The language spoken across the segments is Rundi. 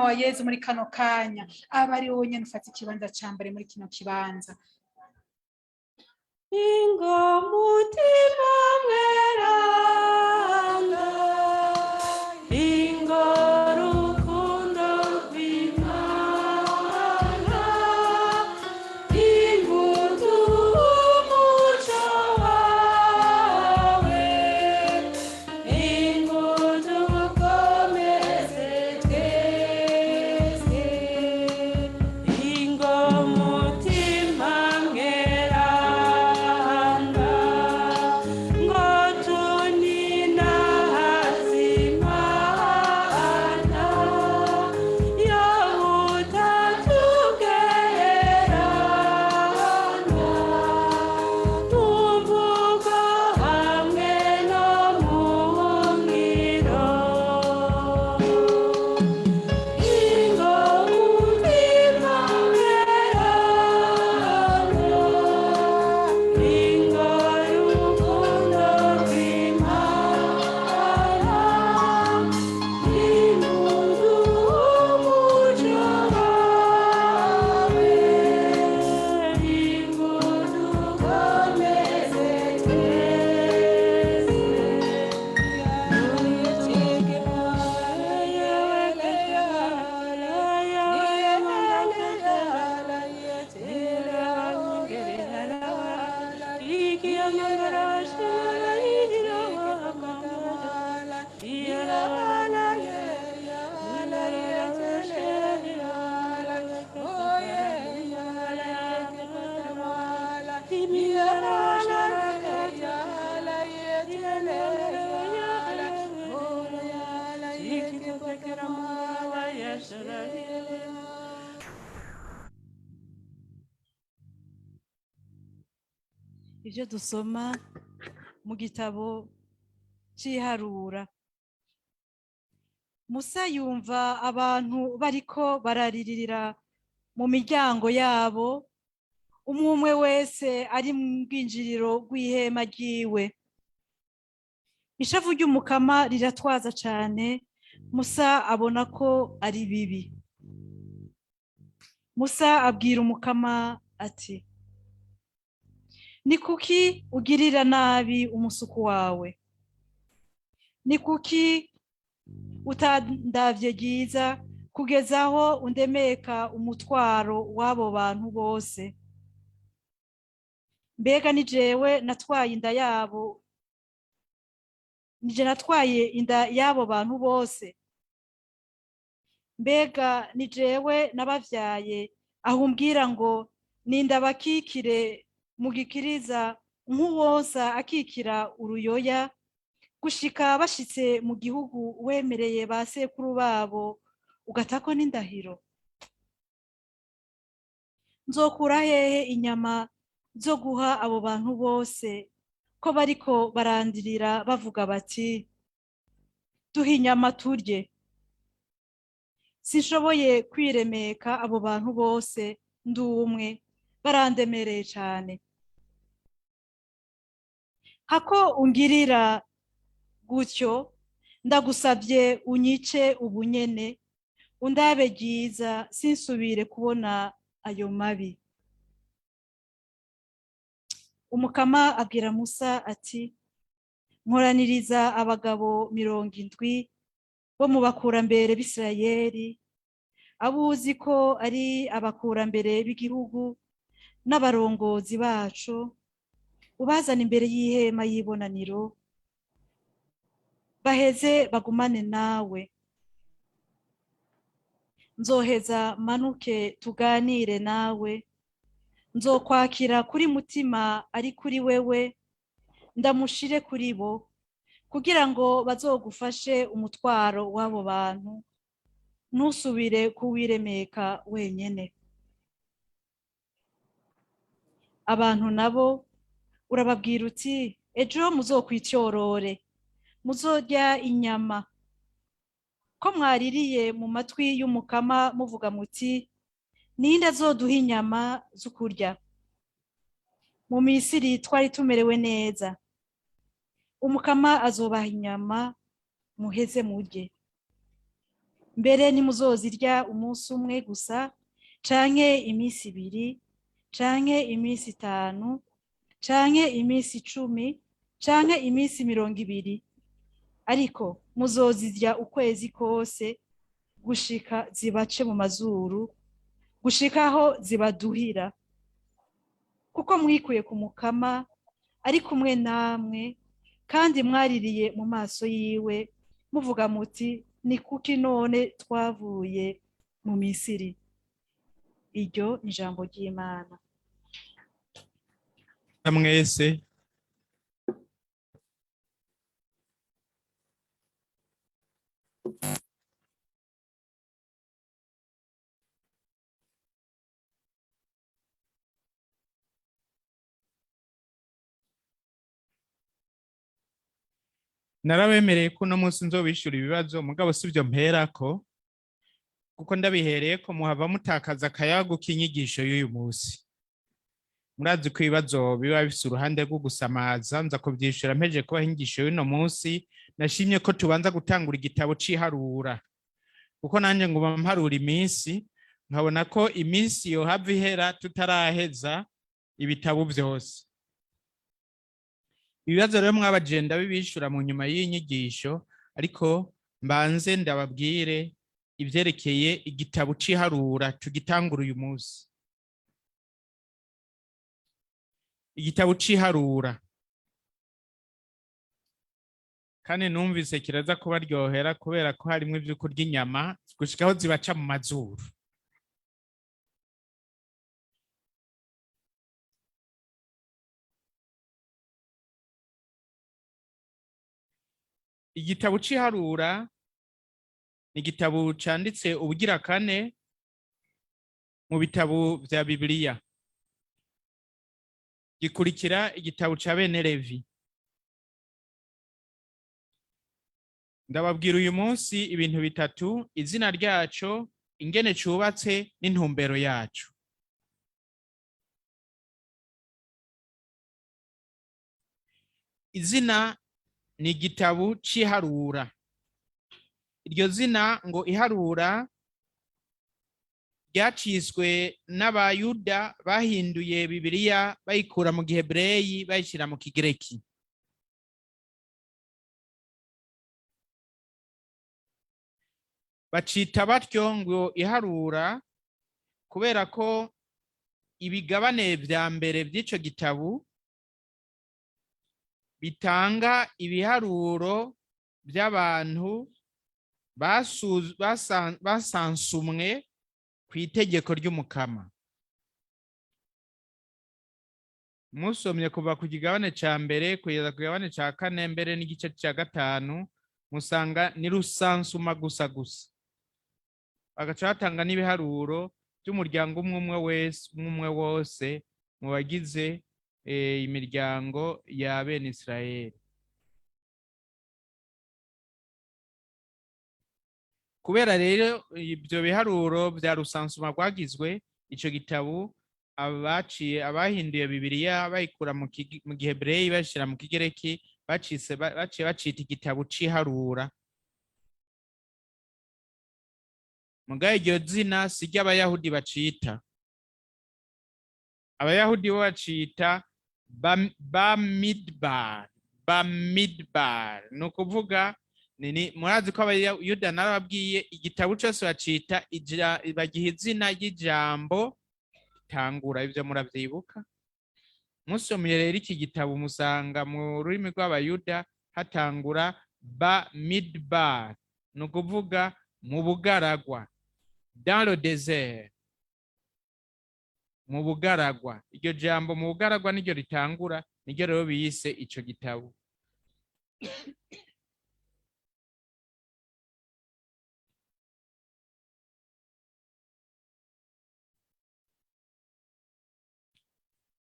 Mutima wa Yezu muri kano kanya aba ari wowe nyene ufata ikibanza ca mbere muri kino kibanza. Ingo Mutima Mweranda, ingo rukundo rw'Imana, ingutu umuco wawe, ingutu ukomeze twese, ingo Mutima Mweranda, ngo tuninahaze Imana, yo Butatu Bweranda, mu mvugo hamwe no mu ngiro. Ingo Mutima Mweranda, ingo rukundo rw'Imana, ingutu umuco wawe, ingutu ukomeze twese. Ibyo dusoma mu gitabo cy'iharura. Musa yumva abantu bariko bararirira mu miryango yabo, umwe umwe wese ari mu bwinjiriro rw'ihema ryiwe. Ishavu ry'Umukama riratwaza cane. Musa abona ko ari bibi. Musa abwira Umukama ati: "Ni kuki ugirira nabi umusuku wawe? Ni kuki utandavye ryiza kugeza aho undemeka umutwaro w'abo bantu bose? Mbega ni jewe natwaye inda yabo? Nije natwaye inda y'abo bantu bose? Mbega ni jewe nabavyaye, aho umbwira ngo nindabakikire mu gikiriza nk'uwonsa akikira uruyoya, gushika bashitse mu gihugu wemereye ba sekuru babo, ugatako n'indahiro? Nzokura hehe inyama zo guha abo bantu bose, ko bariko barandirira bavuga bati: 'Duhe inyama turye'? Sinshoboye kwiremeka abo bantu bose ndi umwe, barandemereye cane. Hako ungirira gutyo, ndagusabye unyice ubunyene, undabe ryiza, sinsubire kubona ayo mabi." Umukama abwira Musa ati: "Nkoraniriza abagabo 70 bo mu bakurambere b'Isirayeli, abo uzi ko ari abakurambere b'igihugu n'abarongozi bacu, ubazana imbere y'ihema y'ibonaniro, baheze bagumane nawe. Nzoheza manuke tuganire nawe, nzokwakira kuri Mutima ari kuri wewe, ndamushire kuri bo, kugira ngo bazogufashe umutwaro w'abo bantu, ntusubire kuwiremeka wenyene. Abantu nabo urababwira uti: 'Ejo muzokwityorore, muzorya inyama, ko mwaririye mu matwi y'Umukama muvuga muti: 'Ninde azoduha inyama z'ukurya? Mu Misiri twari tumerewe neza.' Umukama azobaha inyama, muheze murye." Mbere ntimuzozirya umunsi umwe gusa, canke iminsi 2, canke iminsi 5, canke iminsi 10, canke iminsi 20, ariko muzozirya ukwezi kose, gushika zibace mu mazuru, gushikaho zibaduhira, kuko mwikuye ku Mukama ari kumwe namwe, kandi mwaririye mu maso yiwe muvuga muti: 'Ni kuki none twavuye mu Misiri?'" Iryo ni ijambo ry'Imana. Mwese. Narabemereye ko uno munsi nzobishyura ibibazo, mugabo si byo mperako, kuko ndabihereye ko muhava mutakaza akayagu k'inyigisho y'uyu munsi. Murazi ko ibibazo biba bifise uruhande rwo gusamaza. Nza kubyishyura mpeje kubaha inyigisho y'uno munsi. Nashimye ko tubanza gutangura igitabo c'iharura, kuko nanjye nguma mparura iminsi, nkabona ko iminsi yohava ihera tutaraheza ibitabo byose. Ibibazo rero mwabagenda bibishura mu nyuma y'inyigisho, ariko mbanze ndababwire ibyerekeye igitabo c'iharura tugitangura uyu munsi. Igitabo c'iharura kandi numvise kiraza kubaryohera, kubera ko harimo ibyo kurya inyama gushikaho zibaca mu mazuru. Igitabo c'iharura ni igitabo canditse ubugira kane mu bitabo vya Bibiliya, gikurikira igitabo ca bene Levi. Ndababwira uyu munsi ibintu bitatu: izina ryaco, ingene cubatse n'intumbero yaco. Izina ni igitabo c'iharura. Iryo zina ngo iharura ryaciswe n'Abayuda bahinduye Bibiliya, bayikura mu Gihebureyi bayishyira mu Kigereki. Bacita batyo ngo iharura kubera ko ibigabane vya mbere by'ico gitabo bitanga ibiharuro by'abantu basansumwe ku itegeko ry'Umukama. Musomye kuva ku kigabane ca mbere kugeza ku kigabane ca kane, mbere n'igice ca gatanu, musanga ni rusansuma gusa gusa. Bagaca batanga n'ibiharuro by'umuryango umwe umwe wese, umwe umwe wose mu bagize imiryango ya bene Israeli. Kubera rero ibyo biharuro bya rusansuma rwagizwe, ico gitabo abaciye abahinduye Bibiliya bayikura mu Gihebureyi bashyira mu Kigereki, baciye bacita igitabo c'iharura. Mugabo iryo zina si ry'Abayahudi bacita. Abayahudi bo bacita Bamidbar. Bamidbar ni ukuvuga nini? Murazi ko Abayuda, narababwiye, igitabo cyose bacita bagiha izina ry'ijambo tangura. Ibyo murabyibuka. Musomye rero iki gitabo, musanga mu rurimi rw'Abayuda hatangura Ba Midbar, ni ukuvuga mu bugaragwa, dans le désert, mu bugaragwa. Iryo jambo mu bugaragwa niryo ritangura, niryo rero biyise ico gitabo.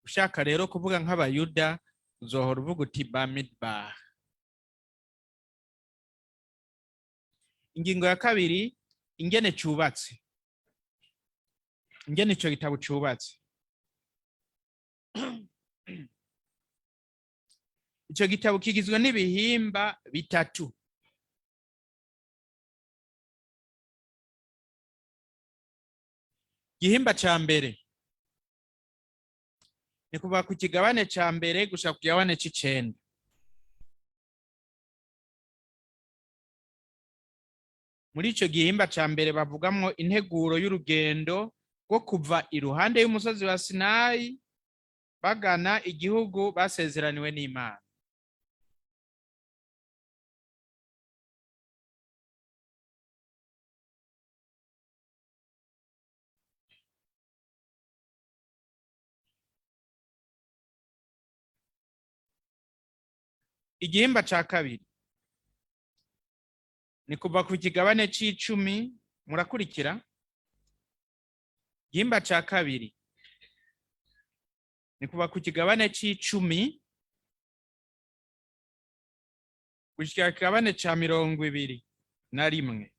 Ushaka rero kuvuga nk'Abayuda, uzohora uvuga uti Bamidbar. Ingingo ya kabiri, ingene cubatse, ingene ico gitabo cubatse. Ico gitabo kigizwe n'ibihimba bitatu. Igihimba ca mbere ni kuva ku kigabane ca mbere gushika ku kigabane c'icenda. Muri ico gihimba ca mbere bavugamwo integuro y'urugendo rwo kuva iruhande y'umusozi wa Sinayi bagana igihugu basezeraniwe n'Imana. Igihimba ca kabiri ni kuva ku kigabane c'icumi. Murakurikira? Igihimba ca kabiri ni kuva ku kigabane c'icumi gushika ku kigabane ca 21.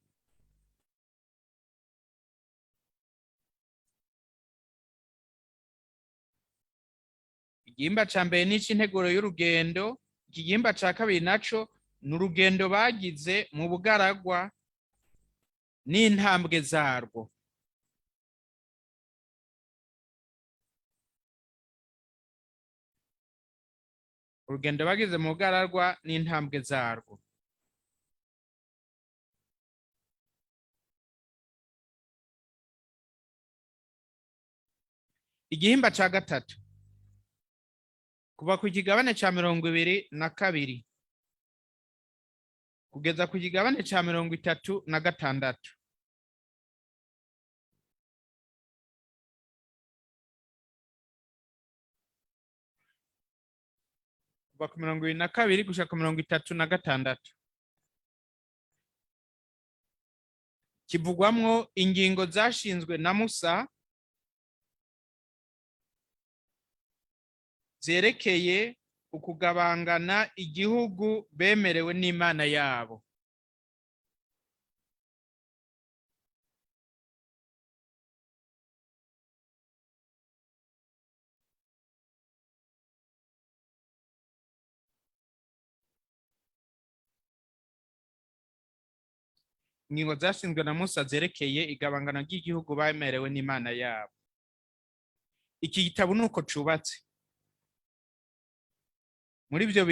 Igihimba ca mbere ni ic'integuro y'urugendo. Iki gihimba ca kabiri naco ni urugendo bagize mu bugaragwa n'intambwe zarwo. Urugendo bagize mu bugaragwa n'intambwe zarwo. Igihimba ca gatatu kuva ku kigabane ca 22 kugeza ku kigabane ca 36. Kuva ku 22 gushika ku 36 kivugwamwo ingingo zashinzwe na Musa zerekeye ukugabangana igihugu bemerewe n'Imana yabo. Ingingo zashinzwe na Musa zerekeye igabangana ry'igihugu bemerewe n'Imana yabo. Iki gitabo nuko cubatse. Muri ibyo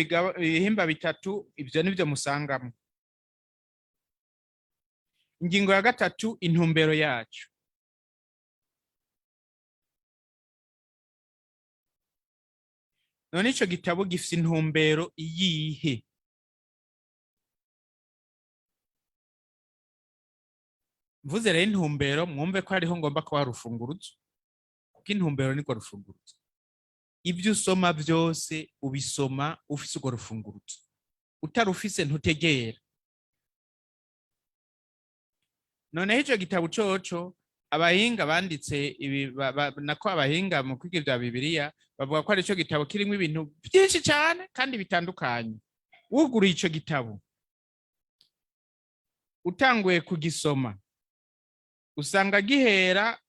bihimba bitatu, ibyo nibyo musangamo. Ingingo ya gatatu, intumbero yacu. None ico gitabo gifise intumbero iyihe? Mvuze rero intumbero, mwumve ko hariho ngomba kuba rufunguruzo, kuko intumbero nirwo rufunguruzo. Ibyo usoma byose ubisoma ufise urwo rufunguruzo, utarufise ntutegera. Noneho ico gitabo coco abahinga banditse ibi nako abahinga mu kwiga ibya Bibiliya bavuga ko ari ico gitabo kirimwo ibintu byinshi cyane kandi bitandukanye. Wuguruye ico gitabo utanguye kugisoma, usanga gihera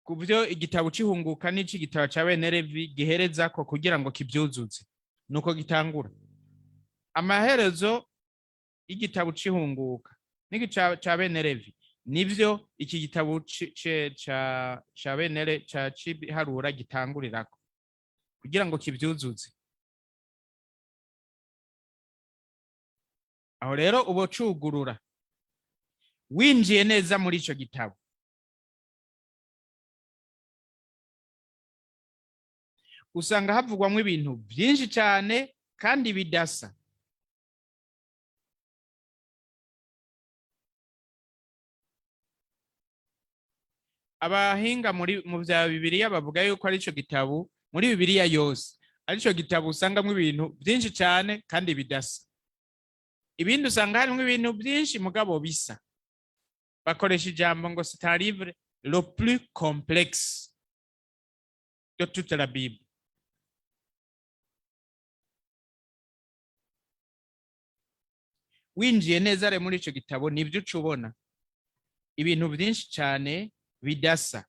ku byo igitabo c'ihunguka n'ic'igitabo ca bene Levi giherezako kugira ngo kivyuzuze. Nuko gitangura. Amaherezo y'igitabo c'ihunguka n'igitabo ca bene Levi nivyo iki gitabo ca bene ca c'ibiharura gitangurirako kugira ngo kivyuzuze. Aho rero ubo cugurura winjiye neza muri ico gitabo, usanga havugwamwo ibintu byinshi cyane kandi bidasa. Abahinga mu vya Bibiliya bavuga yuko ari ico gitabo muri Bibiliya yose ari ico gitabo usangamwo ibintu byinshi cyane kandi bidasa. Ibindi usanga harimwo ibintu byinshi mugabo bisa. Bakoresha ijambo ngo c'est un livre le plus complexe de toute la Bible. Winjiye neza rero muri ico gitabo nibyo uca ubona ibintu byinshi cyane bidasa.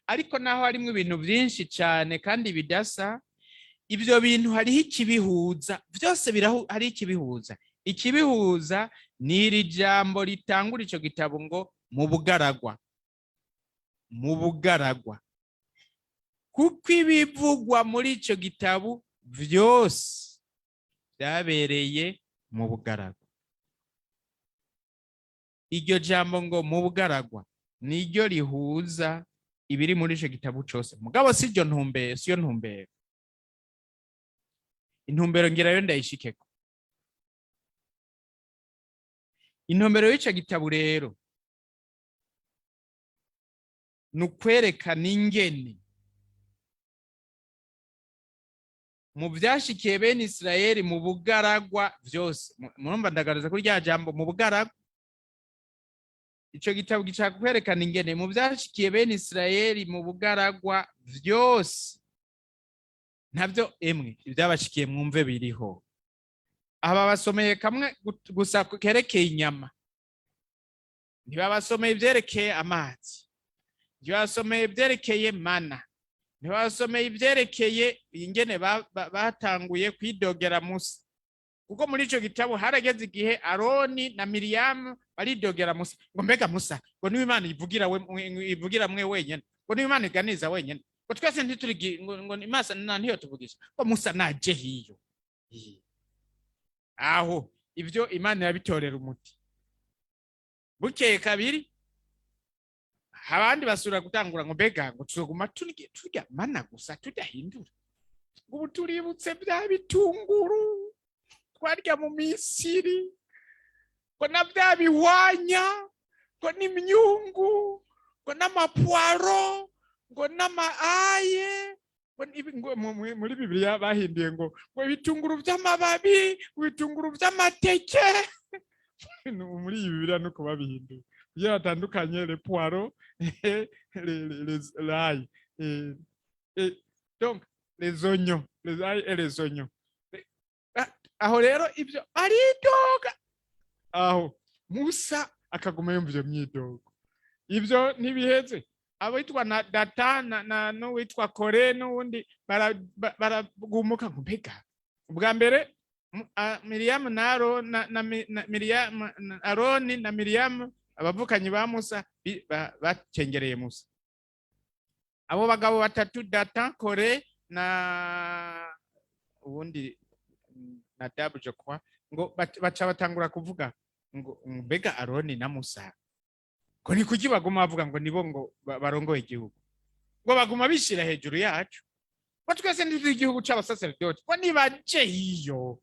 Ariko naho harimo ibintu byinshi cyane kandi bidasa, ibyo bintu hariho ikibihuza, byose hari ikibihuza. Ikibihuza ni iri jambo ritangura ico gitabo ngo mu bugaragwa. Mu bugaragwa, kuko ibivugwa muri ico gitabo vyose byabereye mu bugaragwa. Iryo jambo ngo mu bugaragwa niryo rihuza ibiri muri ico gitabo cose. Mugabo si iryo ntumbero, siyo ntumbero. Intumbero ngirayo ndayishikeko. Intumbero y'ico gitabo rero ni ukwerekana ingene mu vyashikiye bene Isirayeli mu bugaragwa vyose. Murumva ndagaruza kuri rya jambo mu bugaragwa. Ico gitabo gishaka kwerekana ingene mu vyashikiye bene Isirayeli mu bugaragwa vyose, ntabyo emwe ivyabashikiye mwumve biriho. Aba basomeye kamwe gusa kerekeye inyama, ntibabasomeye ivyerekeye amazi, ntibabasomeye ivyerekeye mana, ntibabasomeye ivyerekeye ingene batanguye kwidogera Musa, kuko muri ico gitabo harageze igihe Aroni na Miriyamu baridogera Musa ngo mbega Musa, ngo niwe Imana ivugira we, ivugira mwe wenyene, ngo niwe Imana iganiza wenyene, ngo twese ntituri, ngo Imana ntiyo tuvugisha, ngo Musa naje hiyo. Aho ivyo Imana irabitorera umuti. Bukeye kabiri abandi basubira gutangura ngo mbega ngo tuzoguma turya mana gusa tudahindura, ngo ubu tuributse bya bitunguru twarya mu Misiri, ngo na bya bihwanya, ngo n'imyungu, ngo n'amapwaro, ngo n'amaaye, ngo ngo muri Bibiliya bahinduye ngo ibitunguru by'amababi, ibitunguru by'amateke. Muri iyi Bibiliya nuko babihinduye kugira batandukanye le poireau, les l'ail, donc les oignons, les ail et les oignons. Aho rero ibyo aridoga, aho Musa akaguma yumva iyo myidogo. Ibyo ntibiheze, abitwa na Data na n'uwitwa Kore n'uwundi baragumuka ngo mbega ubwa mbere Miriyamu na na Miriyamu na Aroni na Miriyamu, abavukanyi ba Musa, bacengereye Musa. Abo bagabo batatu, Data, Kore na uwundi Nadabu je crois, ngo baca batangura kuvuga ngo mbega Aroni na Musa ngo ni kuki baguma bavuga ngo nibo ngo barongoye igihugu, ngo baguma bishira hejuru yacu, ngo twese ntituri igihugu c'abasaserdoti, ngo nibaje hiyo.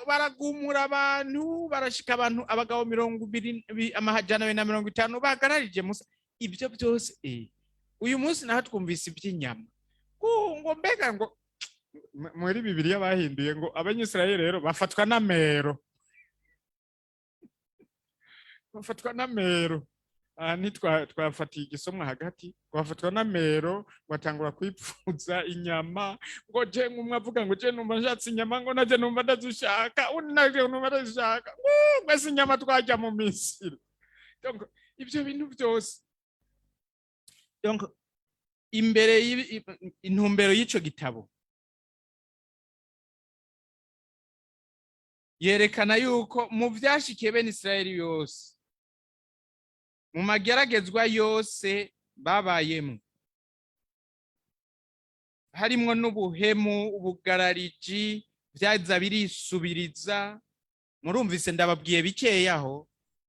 Baragumura abantu, barashika abantu abagabo 20 250 bahagararije Musa. Ibyo byose. Uyu munsi naho twumvise iby'inyama, ngo mbega ngo muri Bibiliya bahinduye ngo Abanyisirayeli rero bafatwa n'amero, bafatwa n'amero. Aha twafatiye igisomwa hagati, bafatwa n'amero, batangura kwipfuza inyama, ngo je umwe avuga ngo je numva nshatse inyama, ngo naje numva ndazishaka, undi naje numva ndazishaka, ngo mwese inyama twarya mu Misiri. Donc ibyo bintu byose, donc imbere intumbero y'ico gitabo yerekana yuko mu vyashikiye bene Isirayeli yose, mu mageragezwa yose babayemo, harimwo n'ubuhemu, ubugarariji, vyaza birisubiriza. Murumvise ndababwiye bikeyaho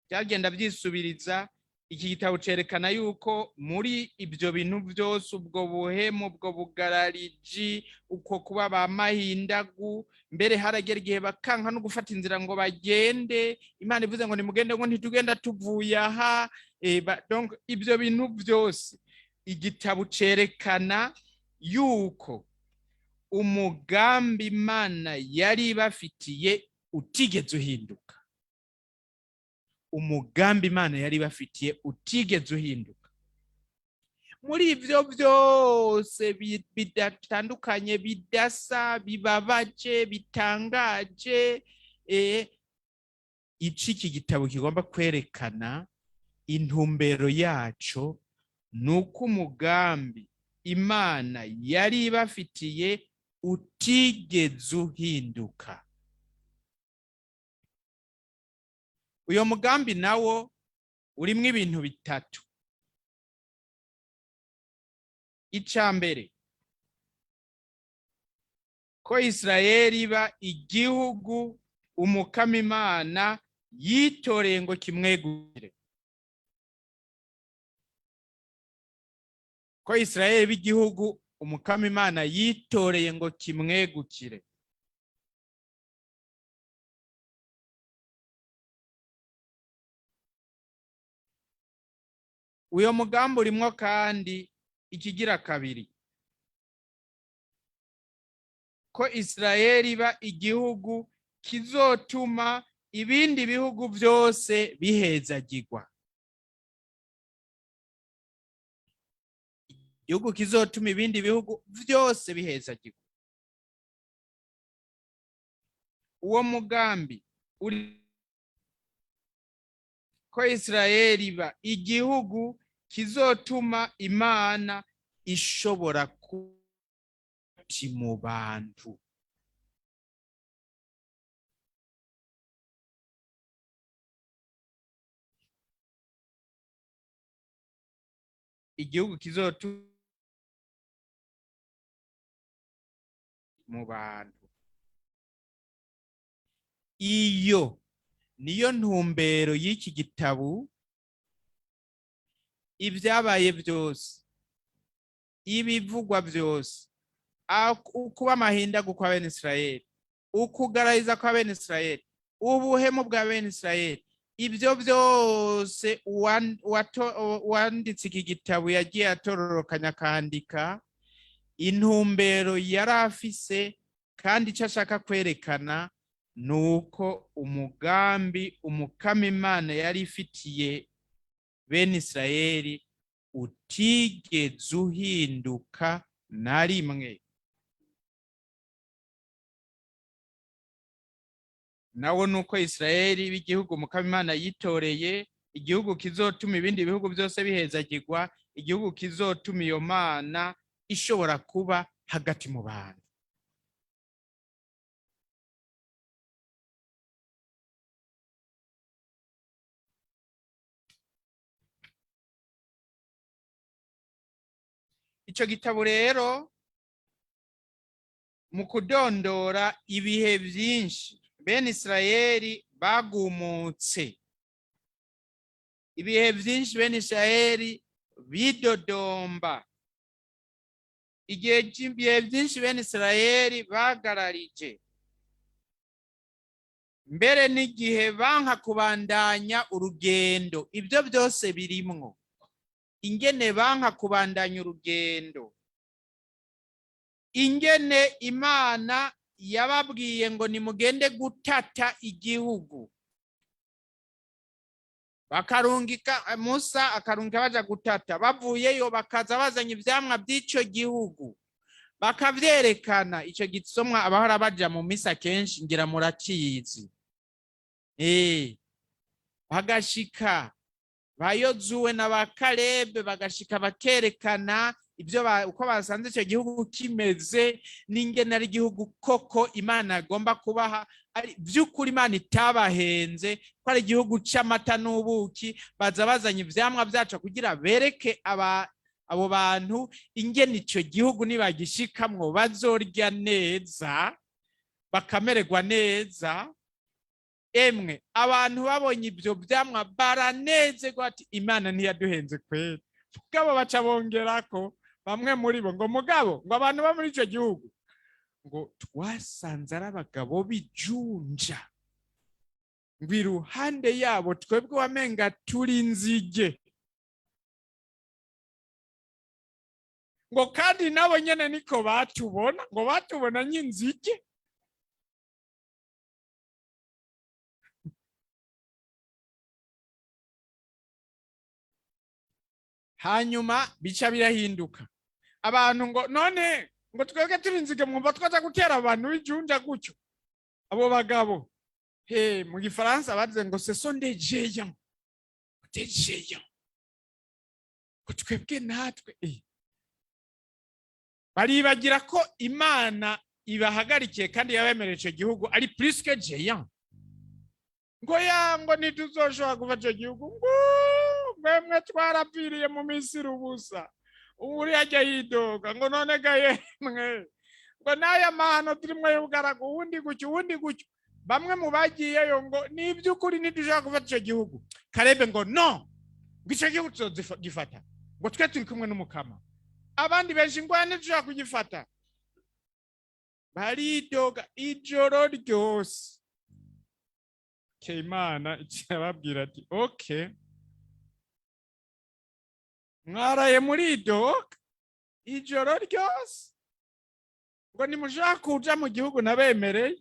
byagenda vyisubiriza. Iki gitabo cerekana yuko muri ibyo bintu byose, ubwo buhemu, ubwo bugarariji, uko kuba ba mahindagu, mbere haragera igihe bakanka no gufata inzira ngo bagende. Imana ivuze ngo nimugende, ngo ntitugenda tuvuye aha. Donc ibyo bintu byose igitabo cerekana yuko umugambi Imana yari ibafitiye utigeze uhinduka. Umugambi Imana yari ibafitiye utigeze uhinduka. Muri ivyo byose bidatandukanye, bidasa, bibabaje, bitangaje, ici iki gitabo kigomba kwerekana intumbero yaco nuko umugambi Imana yari ibafitiye utigeze uhinduka. Uyo mugambi nawo urimwo ibintu bitatu. Icya mbere, ko Isirayeli iba igihugu Umukama Imana yitoreye ngo kimwegurire, ko Isirayeli iba igihugu Umukama Imana yitoreye ngo kimwegukire. Uyo mugambi urimwo kandi ikigira kabiri, ko Isirayeli iba igihugu kizotuma ibindi bihugu byose bihezagirwa, igihugu kizotuma ibindi bihugu byose bihezagirwa. Uwo mugambi uri ko Isirayeli iba igihugu kizotuma Imana ishobora kuba mu bantu. Igihugu kizotuma mu bantu. Iyo niyo ntumbero y'iki gitabo. Ibyabaye byose, ibivugwa byose, ukuba amahindagu kwa bene Isirayeli, ukugarariza kwa bene Isirayeli, ubuhemu bwa bene Isirayeli, ibyo byose uwanditse iki gitabo yagiye atororokanya akandika. Intumbero yari afise kandi icyo ashaka kwerekana ni uko umugambi Umukama Imana yari ifitiye bene Isirayeli utigeze uhinduka na rimwe. Nawo ni uko Isirayeli b'igihugu Umukama Imana yitoreye, igihugu kizotuma ibindi bihugu byose bihezagirwa, igihugu kizotuma iyo Mana ishobora kuba hagati mu bantu. Ico gitabo rero mu kudondora ibihe byinshi bene Isirayeli bagumutse, ibihe byinshi bene Isirayeli bidodomba, igihe ibihe byinshi bene Isirayeli bagararije, mbere n'igihe banka kubandanya urugendo, ibyo byose birimwo ingene banka kubandanya urugendo, ingene Imana yababwiye ngo nimugende gutata igihugu, bakarungika Musa akarungika baja gutata, bavuyeyo bakaza bazanye ivyamwa by'ico gihugu bakavyerekana. Ico gisomwa abahora baja mu misa kenshi ngira murakizi. Bagashika ba Yozuwe na ba Kalebe bagashika bakerekana ibyo uko basanze icyo gihugu kimeze, n'ingene ari igihugu koko Imana agomba kubaha, ari by'ukuri Imana itabahenze, ko ari igihugu c'amata n'ubuki. Baza bazanye ivyamwa byaco kugira bereke abo bantu ingene ico gihugu nibagishikamwo bazorya neza bakamererwa neza. Emwe abantu babonye ibyo vyamwa baranezerwa ati Imana ntiyaduhenze kweri. Mugabo baca bongerako bamwe muri bo ngo mugabo ngo abantu bo muri ico gihugu ngo twasanze ari abagabo b'ijunja, ngo iruhande yabo twebwe wamenga turi nzige, ngo kandi nabo nyene niko batubona, ngo batubona nk'inzige. Hanyuma bica birahinduka, abantu ngo none ngo twebwe turi inzige mwumva twaza gutera abantu b'ijunja gutyo. Abo bagabo he mu gifaransa bavuze ngo ce sont des géants, des géants, ngo twebwe natwe Baribagira ko Imana ibahagarikiye kandi yabemereye ico gihugu ari plus que géant. Ngo ya ngo ntituzoshobora kuva ico gihugu, ngo mwemwe twarapfiriye mu Misiri ubusa, Uri ajya yidoga ngo none ga yemwe, ngo n'aya mahano turimwo y'ubugaragu, uwundi gutyo, uwundi gutyo. Bamwe mu bagiyeyo ngo ni iby'ukuri ntidushobora gufata icyo gihugu. Karebe ngo no, ngo icyo gihugu tuzogifata, ngo twe turi kumwe n'Umukama. Abandi benshi ngo ntidushobora kugifata. Baridoga ijoro ryose. Imana ikirababwira ati: "Okay, mwaraye muridoga ijoro ryose ngo nimushaka kuja mu gihugu nabemereye.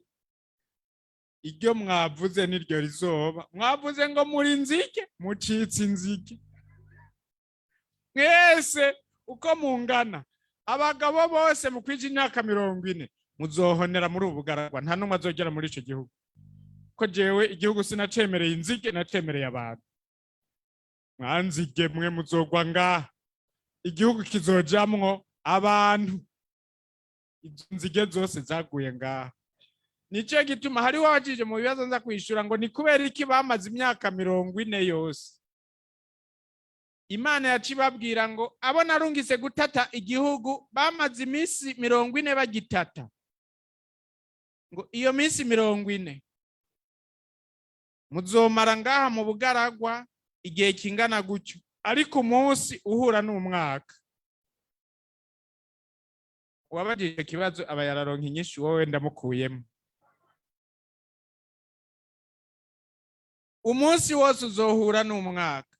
Iryo mwavuze niryo rizoba. Mwavuze ngo muri nzige, mucitse inzige mwese uko mungana. Abagabo bose mukwije imyaka 40 muzohonera muri ubu bugaragwa. Nta n'umwe azogera muri ico gihugu, ko jewe igihugu sinacemereye inzige, nacemereye abantu. Mwanzige mwe, muzogwa ngaha. Igihugu kizojamwo abantu." Izo nzige zose zaguye ngaha. Nico gituma hariho wabajije mu bibazo nza kwishura ngo ni kubera iki bamaze imyaka 40 yose. Imana yaciye ibabwira ngo abo narungise gutata igihugu bamaze iminsi 40 bagitata, ngo iyo minsi 40 muzomara ngaha mu bugaragwa igihe kingana gutyo, ariko umunsi uhura n'umwaka. Uwabajije ikibazo aba yararonka inyinshi, wowe ndamukuyemo. Umunsi wose uzohura n'umwaka.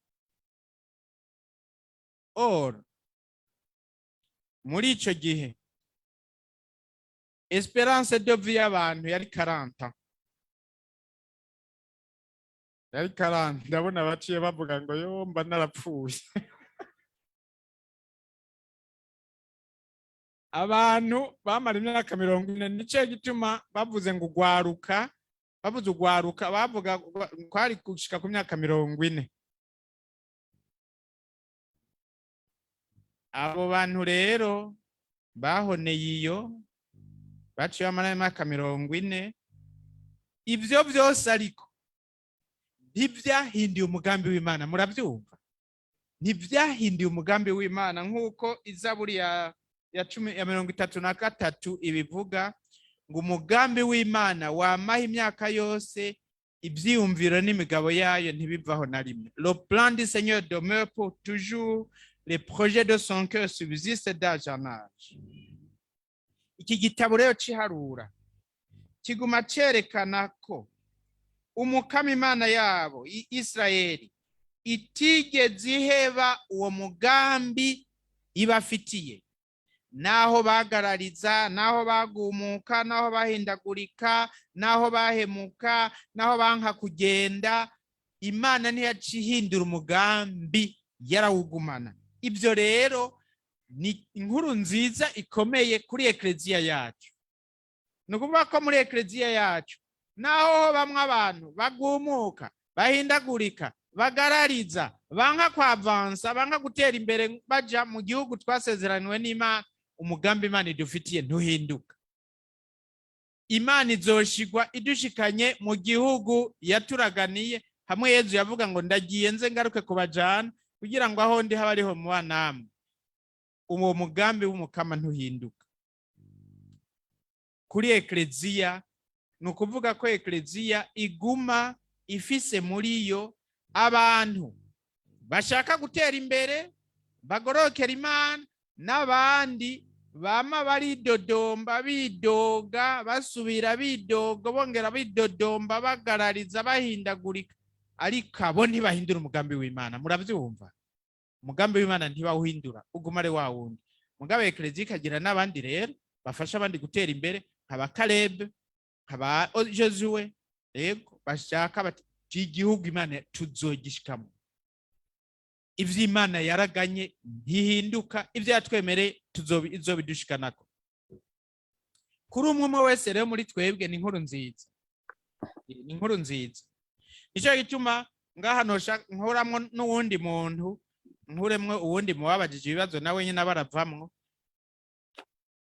Or muri ico gihe espérance de vie y'abantu yari 40, yari 40. Ndabona baciye bavuga ngo yo mba narapfuye. Abantu bamara imyaka 40. Nico gituma bavuze ngo ugwaruka, bavuze ugwaruka, bavuga kwari gushika ku myaka 40. Abo bantu rero bahoneye iyo baciye bamara imyaka 40. Ivyo vyose ariko ntibyahinduye umugambi w'Imana. Murabyumva? Ntibyahinduye umugambi w'Imana, nk'uko Izaburi ya cumi ya 33 ibivuga ngo umugambi w'Imana wamaho imyaka yose, ibyiyumviro n'imigabo yayo ntibivaho na rimwe. Le plan du Seigneur demeure pour toujours, les projets de son cœur subsistent d'âge en âge. Iki gitabo rero ciharura kiguma cerekana ko Umukama Imana yabo Israeli itigeze iheba uwo mugambi ibafitiye, naho bagarariza, naho bagumuka, naho bahindagurika, naho bahemuka, naho banka kugenda. Imana ntiyaciye ihindura umugambi, yarawugumana. Ibyo rero ni inkuru nziza ikomeye kuri ekleziya yacu. Ni ukuvuga ko muri ekleziya yacu, naho bamwe abantu bagumuka, bahindagurika, bagarariza, banka kwavansa, banka gutera imbere baja mu gihugu twasezeraniwe n'Imana, umugambi Imana idufitiye ntuhinduka. Imana izoshigwa idushikanye mu gihugu yaturaganiye, hamwe Yezu yavuga ngo ndagiye nze ngaruke kubajana, kugira ngo aho ndi habe ariho muba namwe. Uwo mugambi w'Umukama ntuhinduka kuri ekleziya. Ni ukuvuga ko ekleziya iguma ifise muri yo abantu bashaka gutera imbere, bagororokera Imana, n'abandi bama baridodomba, bidoga, basubira bidoga, bongera bidodomba, bagarariza, bahindagurika, ariko abo ntibahindura umugambi w'Imana. Murabyumva? Umugambi w'Imana ntibawuhindura, uguma ari wa wundi. Mugabe ekleziya ikagira n'abandi rero bafasha abandi gutera imbere, nkaba Caleb, nkaba Josue. Yego, bashaka bati igihugu Imana tuzogishikamo. Ivyo Imana yaraganye ntihinduka, ivyo yatwemereye izobidushikanako. Kuri umwe umwe wese rero muri twebwe ni inkuru nziza, ni inkuru nziza. Nico gituma ngaha nkoramwo n'uwundi muntu, nkuremwo uwundi muwabajije ibibazo, nawe nyine abaravamwo.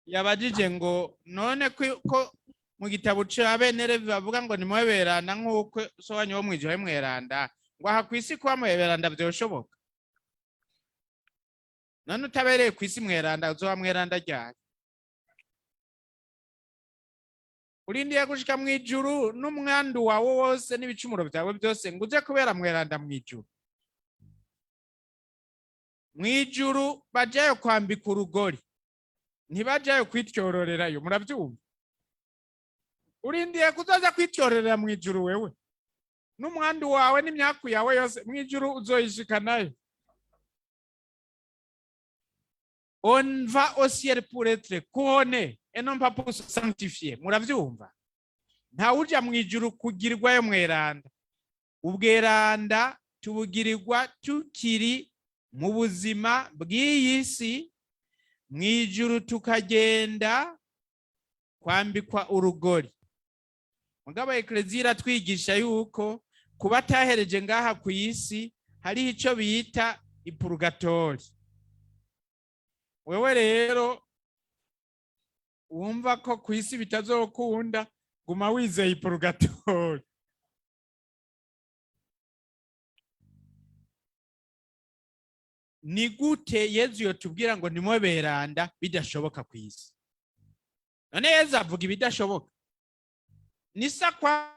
Yabajije ngo none ko mu gitabo ca bene Levi bavuga ngo nimweberanda nk'uko so wanyu wo mw'ijuru ari mweranda, ngo aha kw'isi kuba mweberanda vyoshoboka? None utabereye ku isi mweranda, uzoba mweranda ryari? Urindiye gushika mu ijuru n'umwandu wawe wose n'ibicumuro byawe byose ngo uze kubera mweranda mu ijuru? Mu ijuru bajayo kwambika urugori, ntibajayo kwityororerayo. Murabyumva? Urindiye kuzoza kwityororera mu ijuru wewe n'umwandu wawe n'imyaku yawe yose? Mu ijuru uzoyishikanayo? On va au ciel pour être couronné et non pas pour se sanctifier. Muravyumva? Ntawuja mu ijuru kugirwayo mweranda. Ubweranda tubugirirwa tukiri mu buzima bw'iyi si, mu ijuru tukagenda kwambikwa urugori. Mugabo Ekleziya iratwigisha yuko kuba atahereje ngaha ku isi hariho ico bita ipurugatori. Wewe rero wumva ko ku isi bitazokunda, guma wizeye ipurugatori. Ni gute Yezu yotubwira ngo nimwe beranda bidashoboka ku isi? None Yezu avuga ibidashoboka? Nisa kwa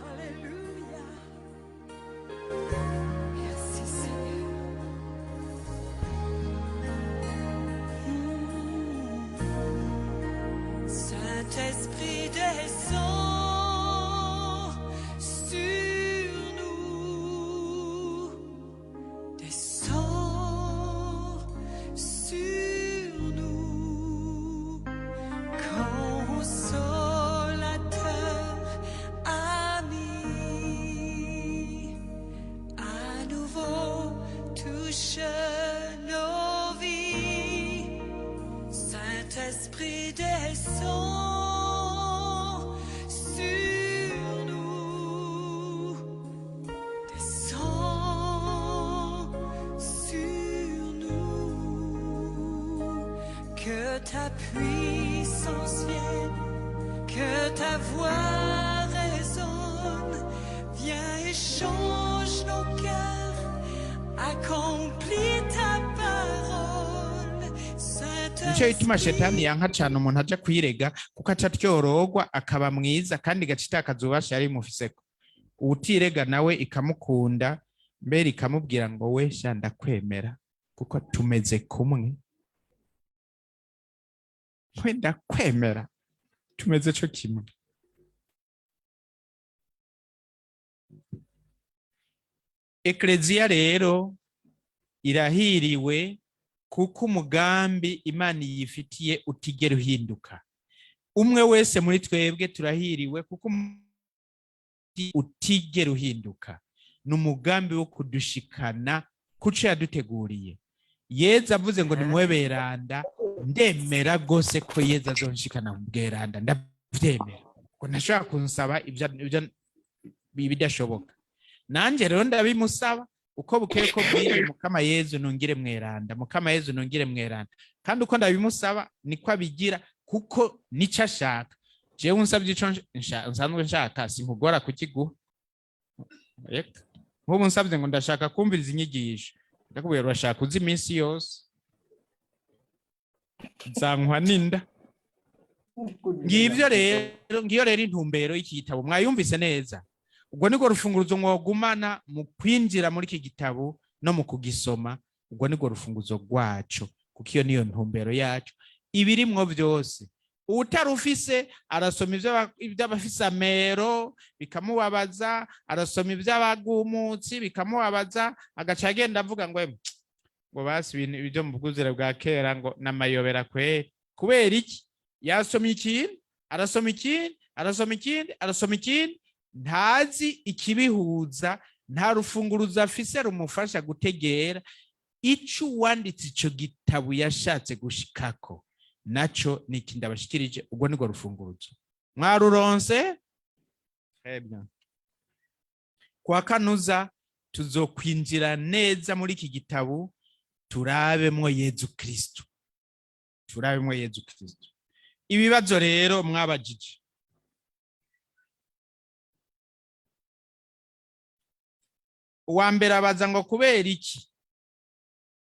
Alléluia. Merci Seigneur. Saint-Esprit, descends sur nous. Descends sur nous. Consolateur, ami, à nouveau touche nos vies. Saint-Esprit, descends sur nous. Descends sur nous. Que ta puissance vienne, que ta voix résonne. Viens et change nos cœurs, accomplis ta parole. Nico gituma shetani yanka cane umuntu aja kwirega, kuko aca atyorogwa akaba mwiza kandi igaca itakaza ububasha yari imufiseko. Uwutirega nawe ikamukunda, mbere ikamubwira ngo: "We sha, ndakwemera kuko tumeze kumwe, we ndakwemera tumeze co kimwe." Ekleziya rero irahiriwe kuko umugambi Imana yifitiye utigera uhinduka. Umwe wese muri twebwe turahiriwe kuko utigera uhinduka, ni umugambi wo kudushikana kuco yaduteguriye. Yezu avuze ngo: "Nimuwe beranda," ndemera rwose ko Yezu azonshikana mu bweranda. Ndavyemera ngo ntashobora kunsaba ibyo bidashoboka. Nanjye rero ndabimusaba uko bukeye ko bwije: "Mukama Yezu, nungire mweranda. Mukama Yezu, nungire mweranda." Kandi uko ndabimusaba niko abigira, kuko nico ashaka. Jewe unsabye ico nsanzwe nshaka, sinkugora kukiguha. Reka nk'ubu nsabye ngo ndashaka kumviriza inyigisho, ndakubwira: "Urashaka uzi iminsi yose, nzankwa n'inda." Ngivyo rero, ngiyo rero intumbero y'iki gitabo. Mwayumvise neza? Ubwo niko rufunguruzo mwogumana mu kwinjira muri iki gitabo no mu kugisoma. Ubwo niko rufunguzo rwaco, kuko iyo niyo ntumbero yaco. Ibirimwo byose, utarufise arasoma iby'abafise amero bikamubabaza, arasoma iby'abagumutsi bikamubabaza, agaca agenda avuga ngo: "Emwe, ngo basi ibintu ibyo mu bwuzure bwa kera ngo namayobera kweri." Kubera iki? Yasomye ikintu, arasoma ikindi, arasoma ikindi, arasoma ikindi, ntazi ikibihuza, nta rufunguruzo afise rumufasha gutegera ico uwanditse ico gitabo yashatse gushikako. Naco ni iki ndabashikirije. Ubwo nirwo rufunguruzo mwaruronse. Très bien. Kwa kanuza tuzokwinjira neza muri iki gitabo, turabemwo Yezu Kristo, turabemwo Yezu Kristo. Ibibazo rero mwabajije: uwa mbere abaza ngo kubera iki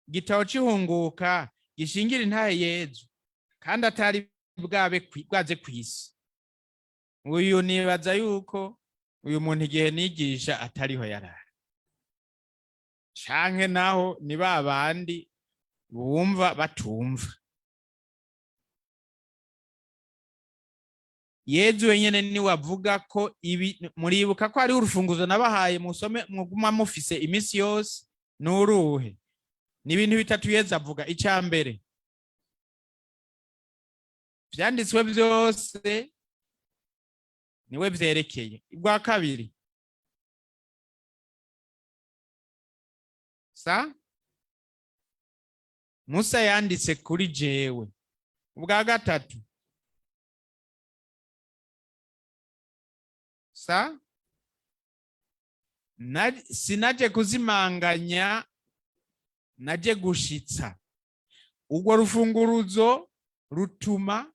igitabo c'ihunguka gishingira intahe Yezu kandi atari bwabe bwaze kw'isi? Uyu nibaza yuko uyu muntu igihe nigisha atariho yarari, canke naho ni ba bandi bumva batumva. Yezu wenyene niwe avuga ko ibi. Muribuka ko hariho urufunguzo nabahaye musome, muguma mufise iminsi yose. Ni uruhe? Ni ibintu bitatu Yezu avuga. Icya mbere, vyanditswe byose niwe vyerekeye. Ubwa kabiri, sa Musa yanditse kuri jewe. Ubwa gatatu, sa sinaje kuzimanganya, naje gushitsa. Urwo rufunguruzo rutuma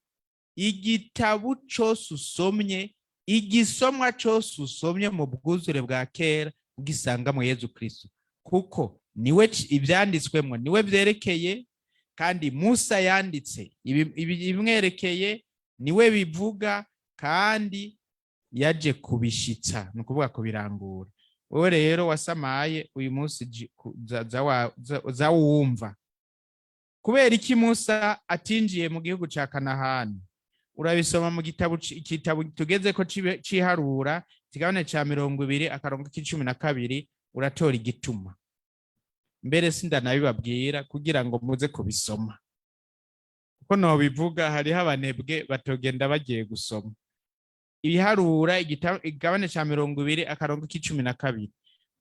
igitabo cose usomye, igisomwa cose usomye mu bwuzure bwa kera, ugisanga mu Yezu Kristo, kuko niwe ivyanditswemwo niwe vyerekeye, kandi Musa yanditse ibimwerekeye, niwe bivuga, kandi yaje kubishitsa, ni ukuvuga kubirangura. Wowe rero wasamaye uyu munsi, za wumva kubera iki Musa atinjiye mu gihugu ca Kanahani? Urabisoma mu gitabo igitabo tugeze ko c'iharura, ikigabane ca 20, akarongo k'12, uratora igituma. Mbere sindanabibabwira kugira ngo muze kubisoma, kuko nobivuga hariho abanebwe batogenda bagiye gusoma. Ibiharura, igabane ca 20, akarongo k'12,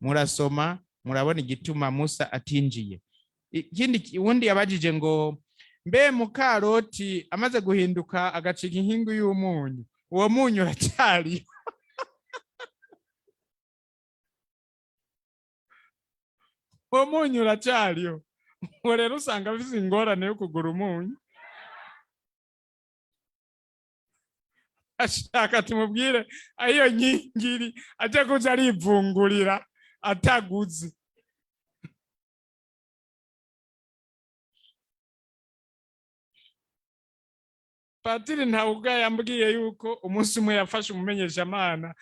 murasoma murabona igituma Musa atinjiye. Ikindi, uwundi yabajije ngo: mbe mukaroti amaze guhinduka agacika inkingi y'umunyu, uwo munyu uracyariho? Uwo munyu uracyariho? Uwo rero usanga afise ingorane yo kugura umunyu. Ashaka tumubwire ayo nkingiri aje kuza arivungurira ataguze. Patiri Ntawuga yambwiye yuko umunsi umwe yafashe umumenyeshamana,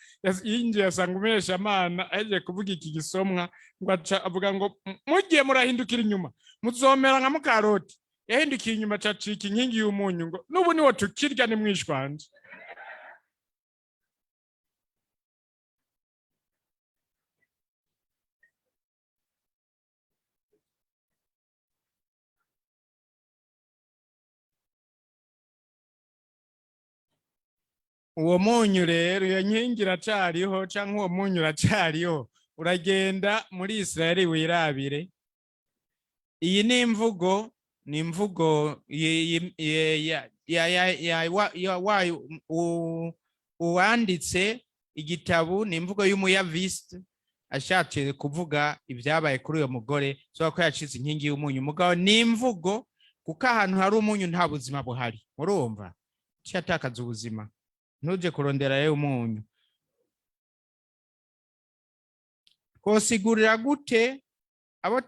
yinjiye asanga umumenyeshamana ahejeje kuvuga iki gisomwa, ngo aca avuga ngo: "Mugiye murahindukira inyuma muzomera nka mukaroti yahindukiye inyuma, acacika inkingi y'umunyu." Ngo n'ubu niwo tukirya, ni mwishwanje. Uwo munyu rero, iyo nkingi iracariho, canke uwo munyu uracariho. Uragenda muri Israeli wirabire. Iyi ni imvugo, ni imvugo ya uwanditse igitabo, ni imvugo y'umuyaviste ashatse kuvuga ibyabaye kuri uyo mugore, so ko yacitse inkingi y'umunyu. Mugabo ni imvugo, kuko ahantu hari umunyu nta buzima buhari. Murumva cyatakaza ubuzima. Ntuje kurondera rero umunyu. Twosigurira gute abo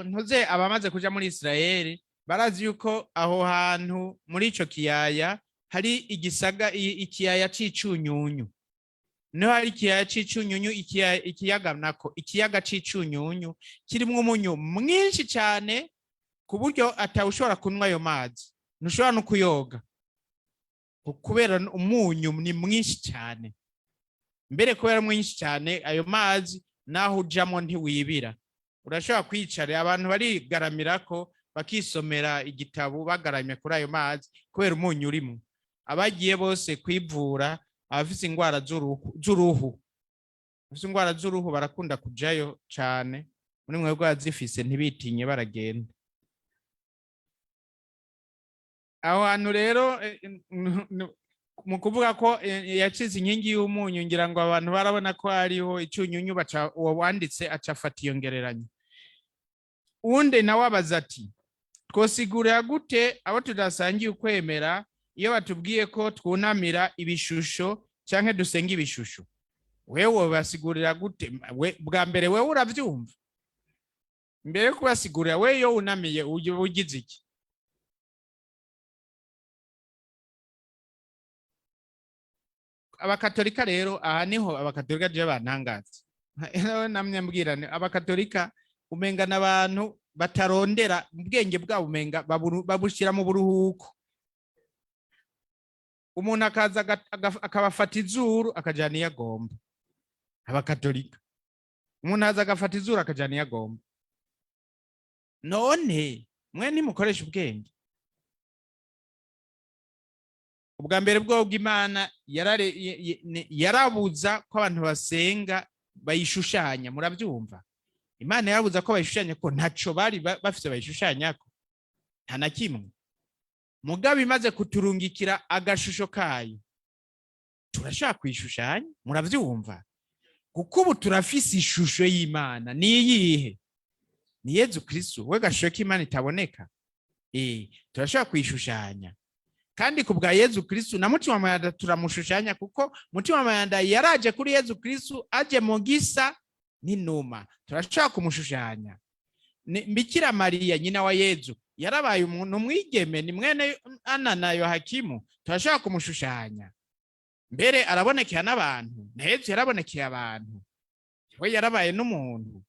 ntuze abamaze kuja muri Israeli barazi yuko aho hantu muri ico kiyaya hari igisaga, ikiyaya c'icunyunyu. Niho hari ikiyaya c'icunyunyu, ikiyaga nako, ikiyaga c'icunyunyu kirimwo umunyu mwinshi cyane, ku buryo atawushobora kunywa ayo mazi, ntushobora no kuyoga kubera umunyu ni mwinshi cyane. Mbere kubera mwinshi cyane, ayo mazi naho ujamo ntiwibira, urashobora kwicara, abantu barigaramira ko bakisomera igitabo bagaramye kuri ayo mazi kubera umunyu urimo. Abagiye bose kwivura, abafise ingwara z'uruhu, abafise ingwara z'uruhu barakunda kujayo cane. Muri mwebwe abazifise ntibitinye, baragenda aho hantu. Rero mu kuvuga ko yacize inkingi y'umunyu, ngira ngo abantu barabona ko hariho icunyunyu, baca uwo wanditse aca afata iyo ngereranyo. Uwundi nawe abaza ati: "Twosigurira gute abo tudasangiye ukwemera iyo batubwiye ko twunamira ibishusho canke dusenga ibishusho?" Wewe wobasigurira gute? We, bwa mbere wewe uravyumva? Mbere yo kubasigurira, we iyo wunamiye ugize iki? Abakatolika rero, aha niho abakatolika je bantangaza. Namye mbwira nti abakatolika umenga n'abantu batarondera, ubwenge bwabo umenga babushira mu buruhuko. Umuntu akaza akabafata izuru akajana iyo agomba. Abakatolika, umuntu aza agafata izuru akajana iyo agomba. None mwe ntimukoresha ubwenge? Ubwa mbere bwo bw'Imana yarabuza ko abantu basenga bayishushanya. Murabyumva? Imana yarabuza ko bayishushanya, ko ntaco bari bafise bayishushanyako, nta na kimwe. Mugabo imaze kuturungikira agashusho kayo, turashaka kuyishushanya. Muravyumva? Kuko ubu turafise ishusho y'Imana. Ni iyihe? Ni Yezu Kristu, we gashusho k'Imana itaboneka. Turashaka kuyishushanya kandi ku bwa Yezu Kristu na Mutima Mweranda turamushushanya, kuko Mutima Mweranda yaraje kuri Yezu Kristu aje mu gisa n'inuma, turashaka kumushushanya. Ni Bikira Mariya nyina wa Yezu yarabaye umuntu, umwigeme, ni mwene Ana na Yohakimu, turashaka kumushushanya. Mbere arabonekera n'abantu, na Yezu yarabonekeye abantu, we yarabaye n'umuntu.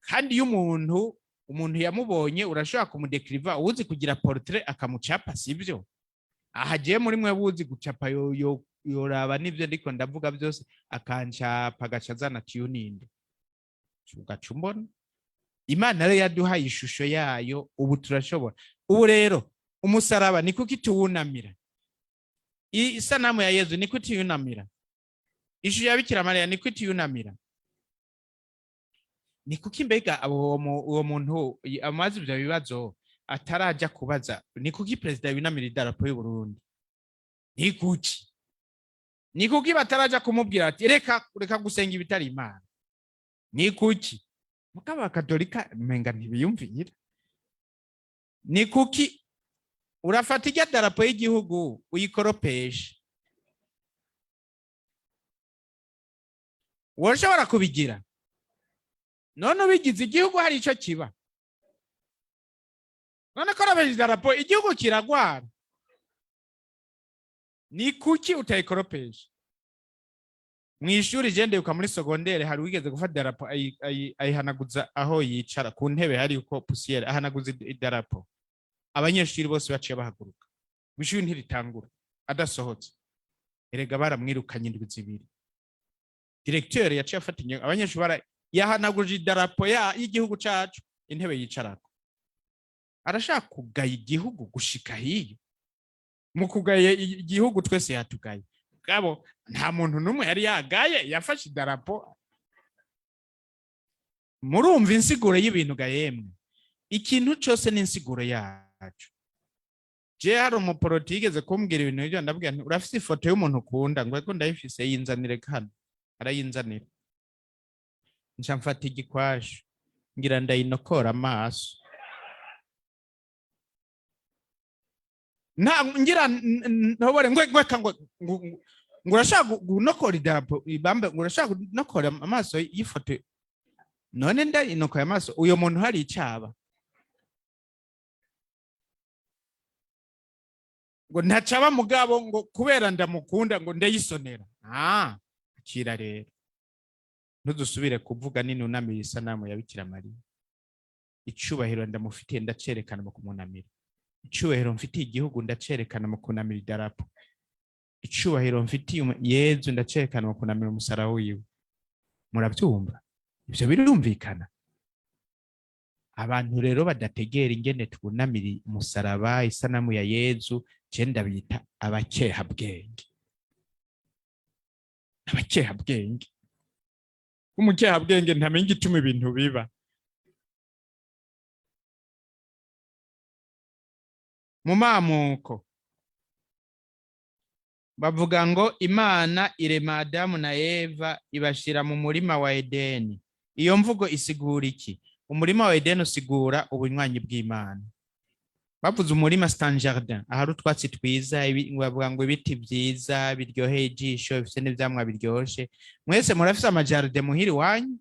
Kandi iyo umuntu yamubonye, urashobora kumudekiriva, uwuzi kugira portrait akamucapa, sibyo? Aha agiye muri mwe buzi gucapa, yoraba n'ibyo ndiko ndavuga byose, akancapa, agaca azana tiyuninde, ugaca umbona. Imana rero yaduhaye ishusho yayo, ubu turashobora. Ubu rero umusaraba ni kuki tuwunamira? Isanamu ya Yezu ni kuki tuyunamira? Ishusho ya Bikira Mariya ni kuki tuyunamira? Ni kuki mbega uwo muntu amaze ibyo bibazo ataraja kubaza ni kuki perezida yunamira idarapo y'u Burundi? Ni kuki? Ni kuki bataraja kumubwira ati: "Reka, reka gusenga ibitari Imana"? Ni kuki? Mugabo abakatolika umenga ntibiyumvira. Ni kuki urafata irya darapo y'igihugu uyikoropesha? Woshobora kubigira? None ubigize, igihugu hari ico kiba? None koropeje idarapo, igihugu kiragwara? Ni kuki utayikoropesha? Mu ishuri je ndibuka muri secondaire hari wigeze gufata idarapo ayihanaguza aho yicara ku ntebe, hari uko poussière, ahanaguza idarapo. Abanyeshuri bose baciye bahaguruka, ishuri ntiritangura adasohotse. Erega baramwirukanye indwi 2. Directeur yaciye afata ingingo. Abanyeshuri bara yahanaguje idarapo y'igihugu cacu, intebe yicarako. Arashaka kugaya igihugu gushika hiyo. Mu kugaya igihugu twese yatugaye, gabo nta muntu n'umwe yari yagaye yafashe idarapo. Murumva insiguro y'ibintu ga yemwe? Ikintu cose n'insiguro yacu. Je hari umuporoti yigeze kumbwira ibintu ibyo, ndabwira nti: "Urafise ifoto y'umuntu ukunda?" Ngo: "Ego, ndayifise." "Yinzanire hano." Arayinzanira, nca mfata igikwashu ngira ndayinokora amaso, nta ngira ntobore ngwe ngweka ngo urashaka gunokora idarapo ibambe, ngo urashaka gunokora amaso y'ifoto. None ndayinokoye amaso, uyo muntu hari icaba ngo ntacaba, mugabo ngo kubera ndamukunda ngo ndayisonera. Ah, akira rero, ntudusubire kuvuga ninunamira isanamu ya Bikira Mariya. Icubahiro ndamufitiye ndacerekana mu kumunamira. Icubahiro mfitiye igihugu ndacerekana mu kunamira idarapo. Icubahiro mfitiye Yezu ndacerekana mu kunamira umusaraba wiwe. Murabyumva? Ivyo birumvikana. Abantu rero badategera ingene twunamira umusaraba, isanamu ya Yezu, je ndabita abakehabwenge. Abakehabwenge, umukehabwenge ntamenya igituma ibintu biba. Mu mamuko bavuga ngo Imana irema Adamu na Eva, ibashira mu murima wa Edeni. Iyo mvugo isigura iki? Umurima wa Edeni usigura ubunywanyi bw'Imana. Bavuze umurima, c'est un jardin, ahari utwatsi twiza, bavuga ngo ibiti vyiza biryoheye ijisho, bifise n'ivyamwa biryoshe. Mwese murafise amajardin muhira iwanyu,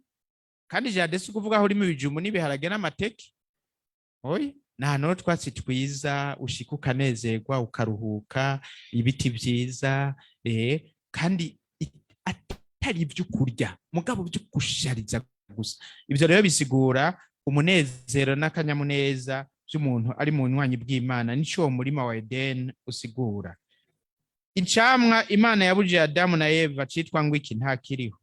kandi jardin si ukuvuga aho urimo ibijumbu n'ibiharage n'amateke. Oya, ni ahantu hari utwatsi twiza, ushika ukanezerwa, ukaruhuka, ibiti vyiza, kandi atari ibyo kurya, mugabo byo gushariza gusa. Ivyo rero bisigura umunezero n'akanyamuneza by'umuntu ari mu bunywanyi bw'Imana. Nico uwo murima wa Eden usigura. Icamwa Imana yabujije Adamu na Eva citwa ngo iki? Nta kiriho.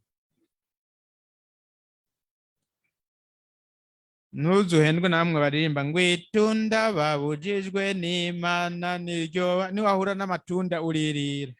Ntuzuhendwe namwe baririmba ngo itunda babujijwe n'Imana niryo. Niwahura n'amatunda uririra.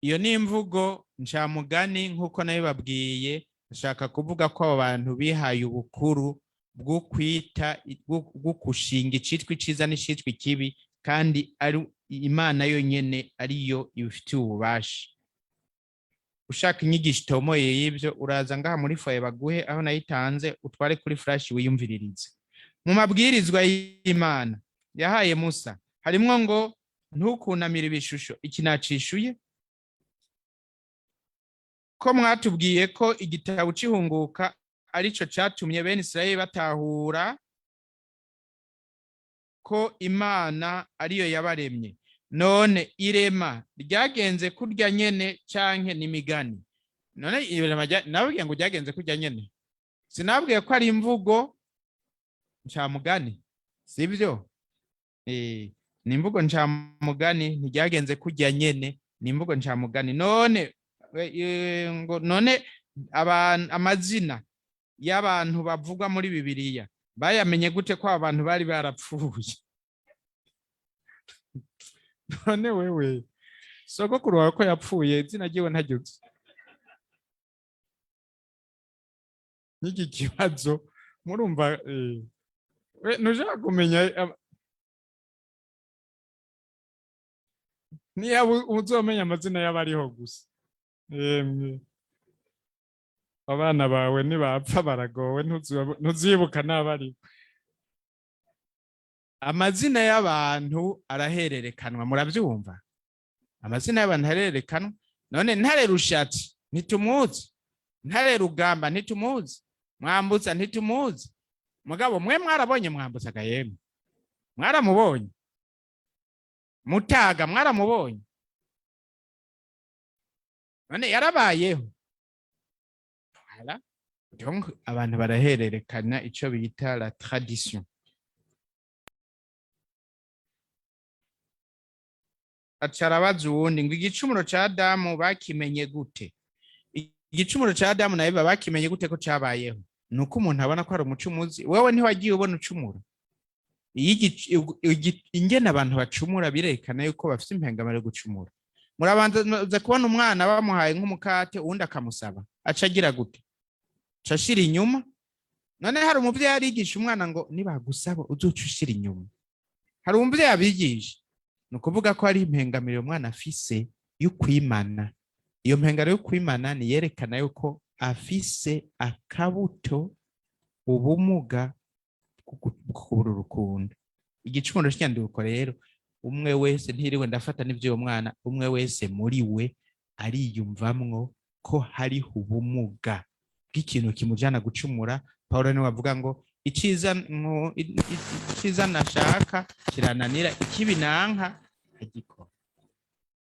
Iyo ni imvugo ncamugani, nk'uko nabibabwiye. Ashaka kuvuga ko abo bantu bihaye ubukuru bwo kwita, bwo gushinga icitwa iciza n'icitwa ikibi, kandi ari Imana yonyene ariyo ibifitiye ububasha. Ushaka inyigisho itomoye y'ibyo, uraza ngaha muri foyer baguhe aho nayitanze, utware kuri flash wiyumviririze. Mu mabwirizwa y'Imana yahaye Musa harimwo ngo ntukunamire ibishusho. Iki nacishuye ko mwatubwiye ko igitabo c'ihunguka arico catumye bene Israeli batahura ko Imana ariyo yabaremye. None irema ryagenze kurya nyene canke n'imigani? None irema nababwiye ngo ryagenze kurya nyene? Sinabwiye ko ari imvugo ncamugani? Sibyo? Ni imvugo ncamugani, ntiryagenze kurya nyene, ni imvugo ncamugani. None ngo none amazina y'abantu bavugwa muri Bibiliya bayamenye gute ko abantu bari barapfuye? None wewe sogokuru wawe ko yapfuye, izina ryiwe ntaryo uzi? N'iki kibazo murumva, we ntushaka kumenya niba uzomenya amazina y'abariho gusa. Yemwe, abana bawe nibapfa baragowe, ntuzibuka n'abariho. Amazina y'abantu arahererekanwa, murabyumva? Amazina y'abantu ahererekanwa. None Ntare Rushatsi ntitumuzi? Ntare Rugamba ntitumuzi? Mwambutsa ntitumuzi? Mugabo mwe mwarabonye Mwambutsa yemwe, mwaramubonye Mutaga, mwaramubonye. None yarabayeho? Voilà. Donc abantu barahererekana ico bita la tradition. Aca arabaza uwundi ngo: "Igicumuro ca Adamu bakimenye gute?" Igicumuro ca Adamu na Eva bakimenye gute ko cabayeho? Nuko umuntu abona ko ari umucumuzi. Wewe ntiwagiye ubona ucumura. Iyo ingene abantu bacumura birekana yuko bafite impengamiro yo gucumura. Murabanza kubona umwana bamuhaye nk'umukate, uwundi akamusaba, aca agira gute? Aca ashira inyuma. None hari umuvyeyi arigisha umwana ngo nibagusaba uzoca ushira inyuma? Hari umuvyeyi abigisha? Ni ukuvuga ko hari impengamiro umwana afise yo kwimana. Iyo mpengano yo kwimana ni yerekana yuko afise akabuto, ubumuga bwo kubura urukundo. Igicumuro cy'inyanduruko rero, umwe wese, ntiriwe ndafata n'ivyo mwana, umwe wese muri we ariyumvamwo ko hariho ubumuga bw'ikintu kimujana gucumura. Paulo niwe avuga ngo iciza nashaka kirananira, ikibi nanka agikora.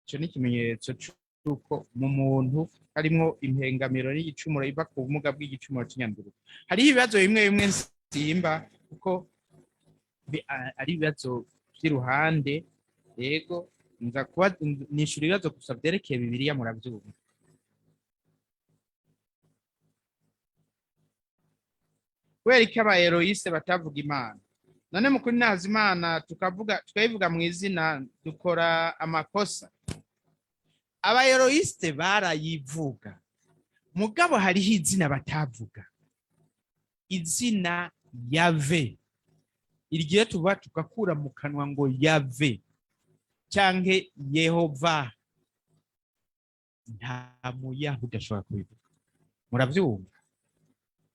Ico ni ikimenyetso c'uko mu muntu harimwo impengamiro n'igicumuro iva ku bumuga bw'igicumuro c'inyanduruko. Hariho ibibazo bimwe bimwe nsimba kuko ari ibibazo vy'iruhande. Yego, nza kuba nishura ibibazo gusa vyerekeye Bibiliya, muravyumva. Kubera iki aba eroyiste batavuga Imana? None mu kuri nazi Imana tukavuga, tukayivuga mu izina, dukora amakosa? Aba eroyiste barayivuga, mugabo hariho izina batavuga, izina Yave. Iryo tuba tugakura mu kanwa ngo Yave canke Yehova, nta muyahudi ashobora kubivuga, muravyumva?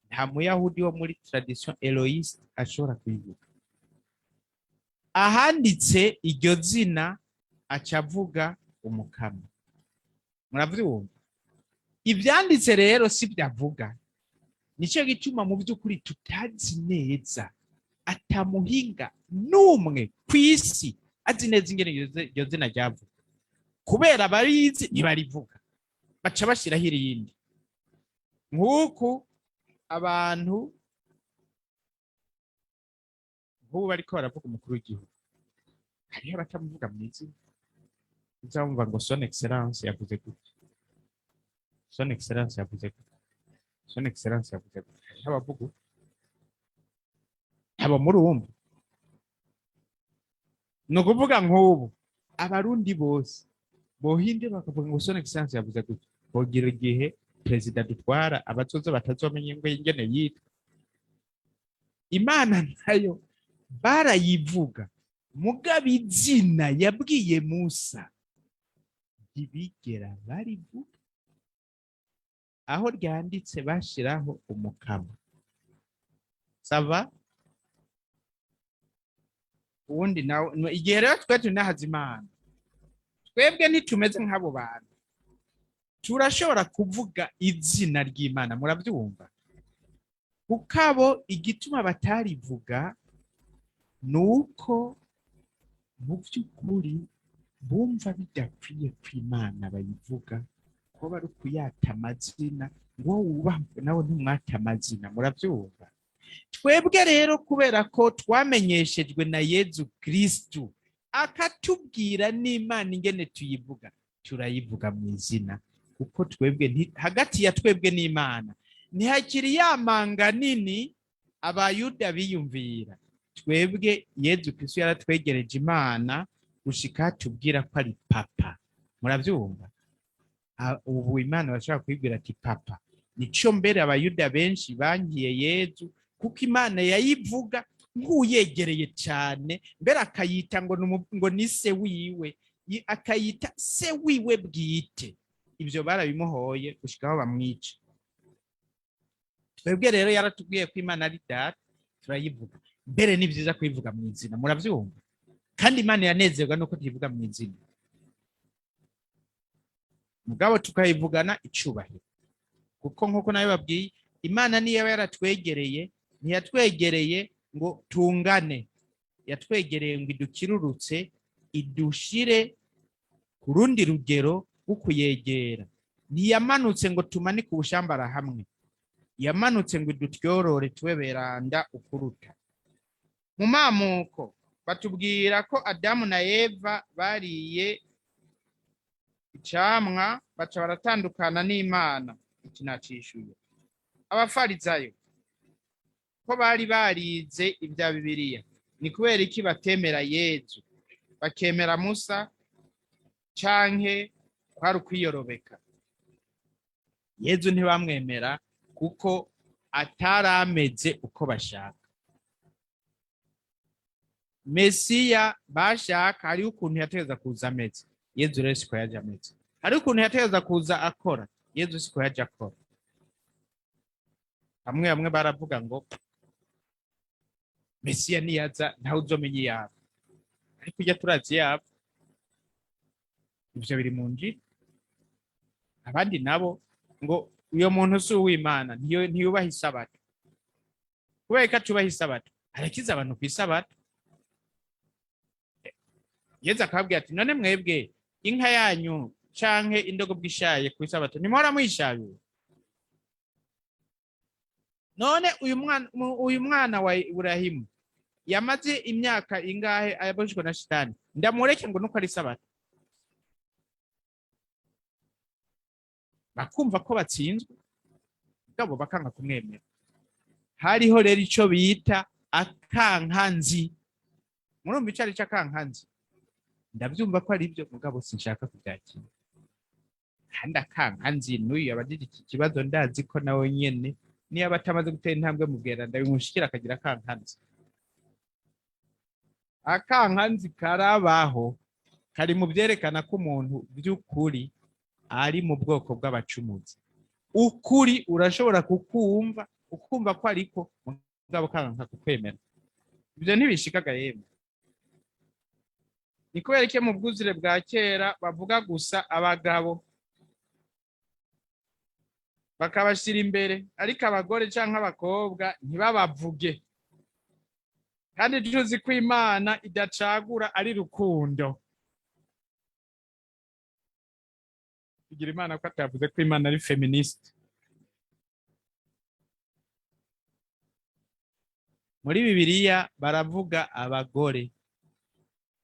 Nta muyahudi wo muri tradition eloiste ashobora kubivuga. Ahanditse iryo zina aca avuga Umukama, muravyumva? Ivyanditse rero si vyavuga. Nico gituma mu by'ukuri tutazi neza, atamuhinga n'umwe ku isi azi neza ingene iryo zina ryavuga, kubera abarizi ntibarivuga, baca bashyiraho irindi. Nk'uku abantu nk'ubu bariko baravuga umukuru w'igihugu, hariho abatamuvuga mu izina. Uzamumva ngo "Son Excellence yavuze gutya, Son Excellence yavuze gutya, Son Excellence yavuze gutya." Hariho abavuga uko, abo murumva. Ni ukuvuga nk'ubu Abarundi bose bohinde bakavuga ngo "Son Excellence yavuze gutya", bogira igihe perezida dutwara abazoza batazomenya ngo ingene yitwa. Imana nayo barayivuga, mugabo izina yabwiye Musa ntibigera barivuga. Aho ryanditse bashiraho Umukama. Ça va? Uwundi nawe igihe rero twe tunahaza Imana, twebwe ntitumeze nk'abo bantu, turashobora kuvuga izina ry'Imana, murabyumva? Kuko abo igituma batarivuga ni uko mu by'ukuri bumva bidakwiye ko Imana bayivuga, ko bari ukuyata amazina, ngo wubaha nawe ntumwate amazina, murabyumva? Twebwe rero, kubera ko twamenyeshejwe na Yezu Kristu, akatubwira n'Imana ingene tuyivuga, turayivuga mu izina, kuko twebwe hagati ya twebwe n'Imana ntihakiri ya manga nini Abayuda biyumvira. Twebwe Yezu Kristu yaratwegereje Imana gushika tubwira ko ari Papa, murabyumva? Ubu Imana bashobora kuyibwira ati "Papa". Nico mbere Abayuda benshi bangiye Yezu, kuko Imana yayivuga nk'uyegereye cyane, mbere akayita ngo ngo ni se wiwe, akayita se wiwe bwite. Ibyo barabimuhoye gushika aho bamwica. Twebwe rero yaratubwiye ko Imana ari Data, turayivuga. Mbere ni byiza kuyivuga mu izina, murabyumva? Kandi Imana iranezerwa nuko tuyivuga mu izina, mugabo tukayivugana icubahiro, kuko nk'uko nawe babwiye, Imana niyo yaba yaratwegereye Ntiyatwegereye ngo tungane, yatwegereye ngo idukirurutse, idushire ku rundi rugero rwo kuyegera. Ntiyamanutse ngo tumanike ubushambara hamwe, yamanutse ngo idutyorore tube beranda ukuruta. Mu mamuko batubwira ko Adamu na Eva bariye icamwa baca baratandukana n'Imana. Iki nacishuye. Abafarizayo ko bari barize ibya Bibiliya, ni kubera iki batemera Yezu bakemera Musa, canke kwari ukwiyorobeka? Yezu ntibamwemera kuko atarameze uko bashaka. Mesiya bashaka hariho ukuntu yategeza kuza ameze, Yezu rero siko yaje ameze. Hariho ukuntu yategeza kuza akora, Yezu siko yaje akora. Bamwe bamwe baravuga ngo Mesiya niyaza ntawe uzomenya iyaba, ariko ujya turazi iyaba, ivyo biri mu njiri. Abandi nabo ngo uyo muntu si uw'Imana, ntiyubaha isabato. Kubera ko atubaha isabato, arakiza abantu ku isabato. Yezu akababwira ati none mwebwe inka yanyu canke indogobwa ishaye ku isabato ntimuhora muyishabira? None uyu mwana wa Iburahimu yamaze imyaka ingahe aboshwe na shitani, ndamureke ngo nuko ari isabato? Bakumva ko batsinzwe, mugabo bakanga kumwemera. Hariho rero ico bita akankanzi. Murumva ico ari co akankanzi? Ndavyumva ko ari byo, mugabo sinshaka kubyakira. Kandi akankanzi n'uyu yabajije iki kibazo ndazi ko nawe nyene niyo aba atamaze gutera intambwe mu bweranda bimushikira akagira akankanzi. Akankanzi karabaho, kari mu vyerekana ko umuntu by'ukuri ari mu bwoko bw'abacumuzi. Ukuri urashobora kukumva, ukumva ko ariko, mugabo kanka kukwemera. Ivyo ntibishikaga yemwe. Ni kubera iki mu bwuzure bwa kera bavuga gusa abagabo bakabashira imbere, ariko abagore canke abakobwa ntibabavuge? Kandi tuzi ko Imana idacagura, ari rukundo. Tugira Imana ko atavuze ko Imana ari feministe. Muri Bibiliya baravuga abagore,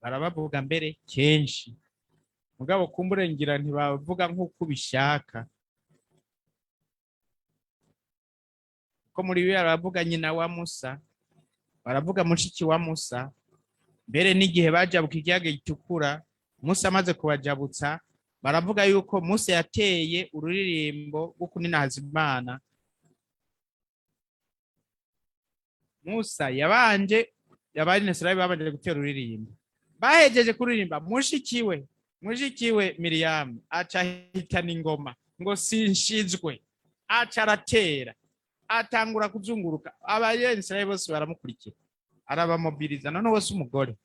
barabavuga mbere kenshi, mugabo kumbure ngira ntibavuga nk'uko ubishaka. Ko muri Bibiliya baravuga nyina wa Musa, baravuga mushiki wa Musa, mbere n'igihe bajabuka ikiyaga gitukura, Musa amaze kubajabutsa, baravuga yuko Musa yateye ururirimbo rwo kuninahaza Imana. Musa yabanje, Abanesirayeli babanje gutera ururirimbo, bahejeje kuririmba, mushikiwe Miriyamu aca ahitana ingoma ngo sinshizwe, aca aratera, atangura kuzunguruka, Abanesirayeli bose baramukurikira, arabamobiriza. None wose umugore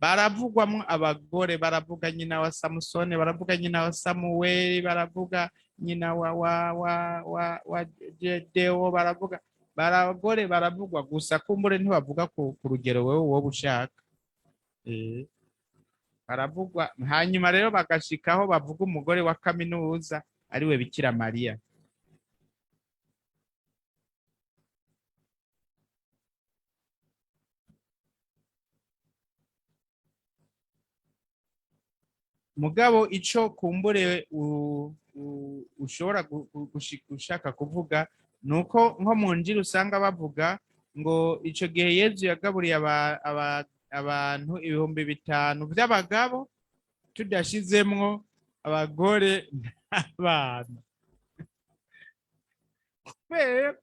baravugwamwo abagore, baravuga nyina wa Samusoni, baravuga nyina wa Samuweli, baravuga nyina wa Gedewo, baravuga baragore, baravugwa gusa kumbure ntibavuga ku rugero wewe wowe ushaka. Baravugwa hanyuma rero bagashikaho bavuga umugore wa kaminuza ariwe Bikira Mariya. Mugabo ico kumbure ushobora gushaka kuvuga nuko nko mu njiri usanga bavuga ngo ico gihe Yezu yagaburiye abantu 5000 vy'abagabo tudashizemwo abagore n'abana. Kubera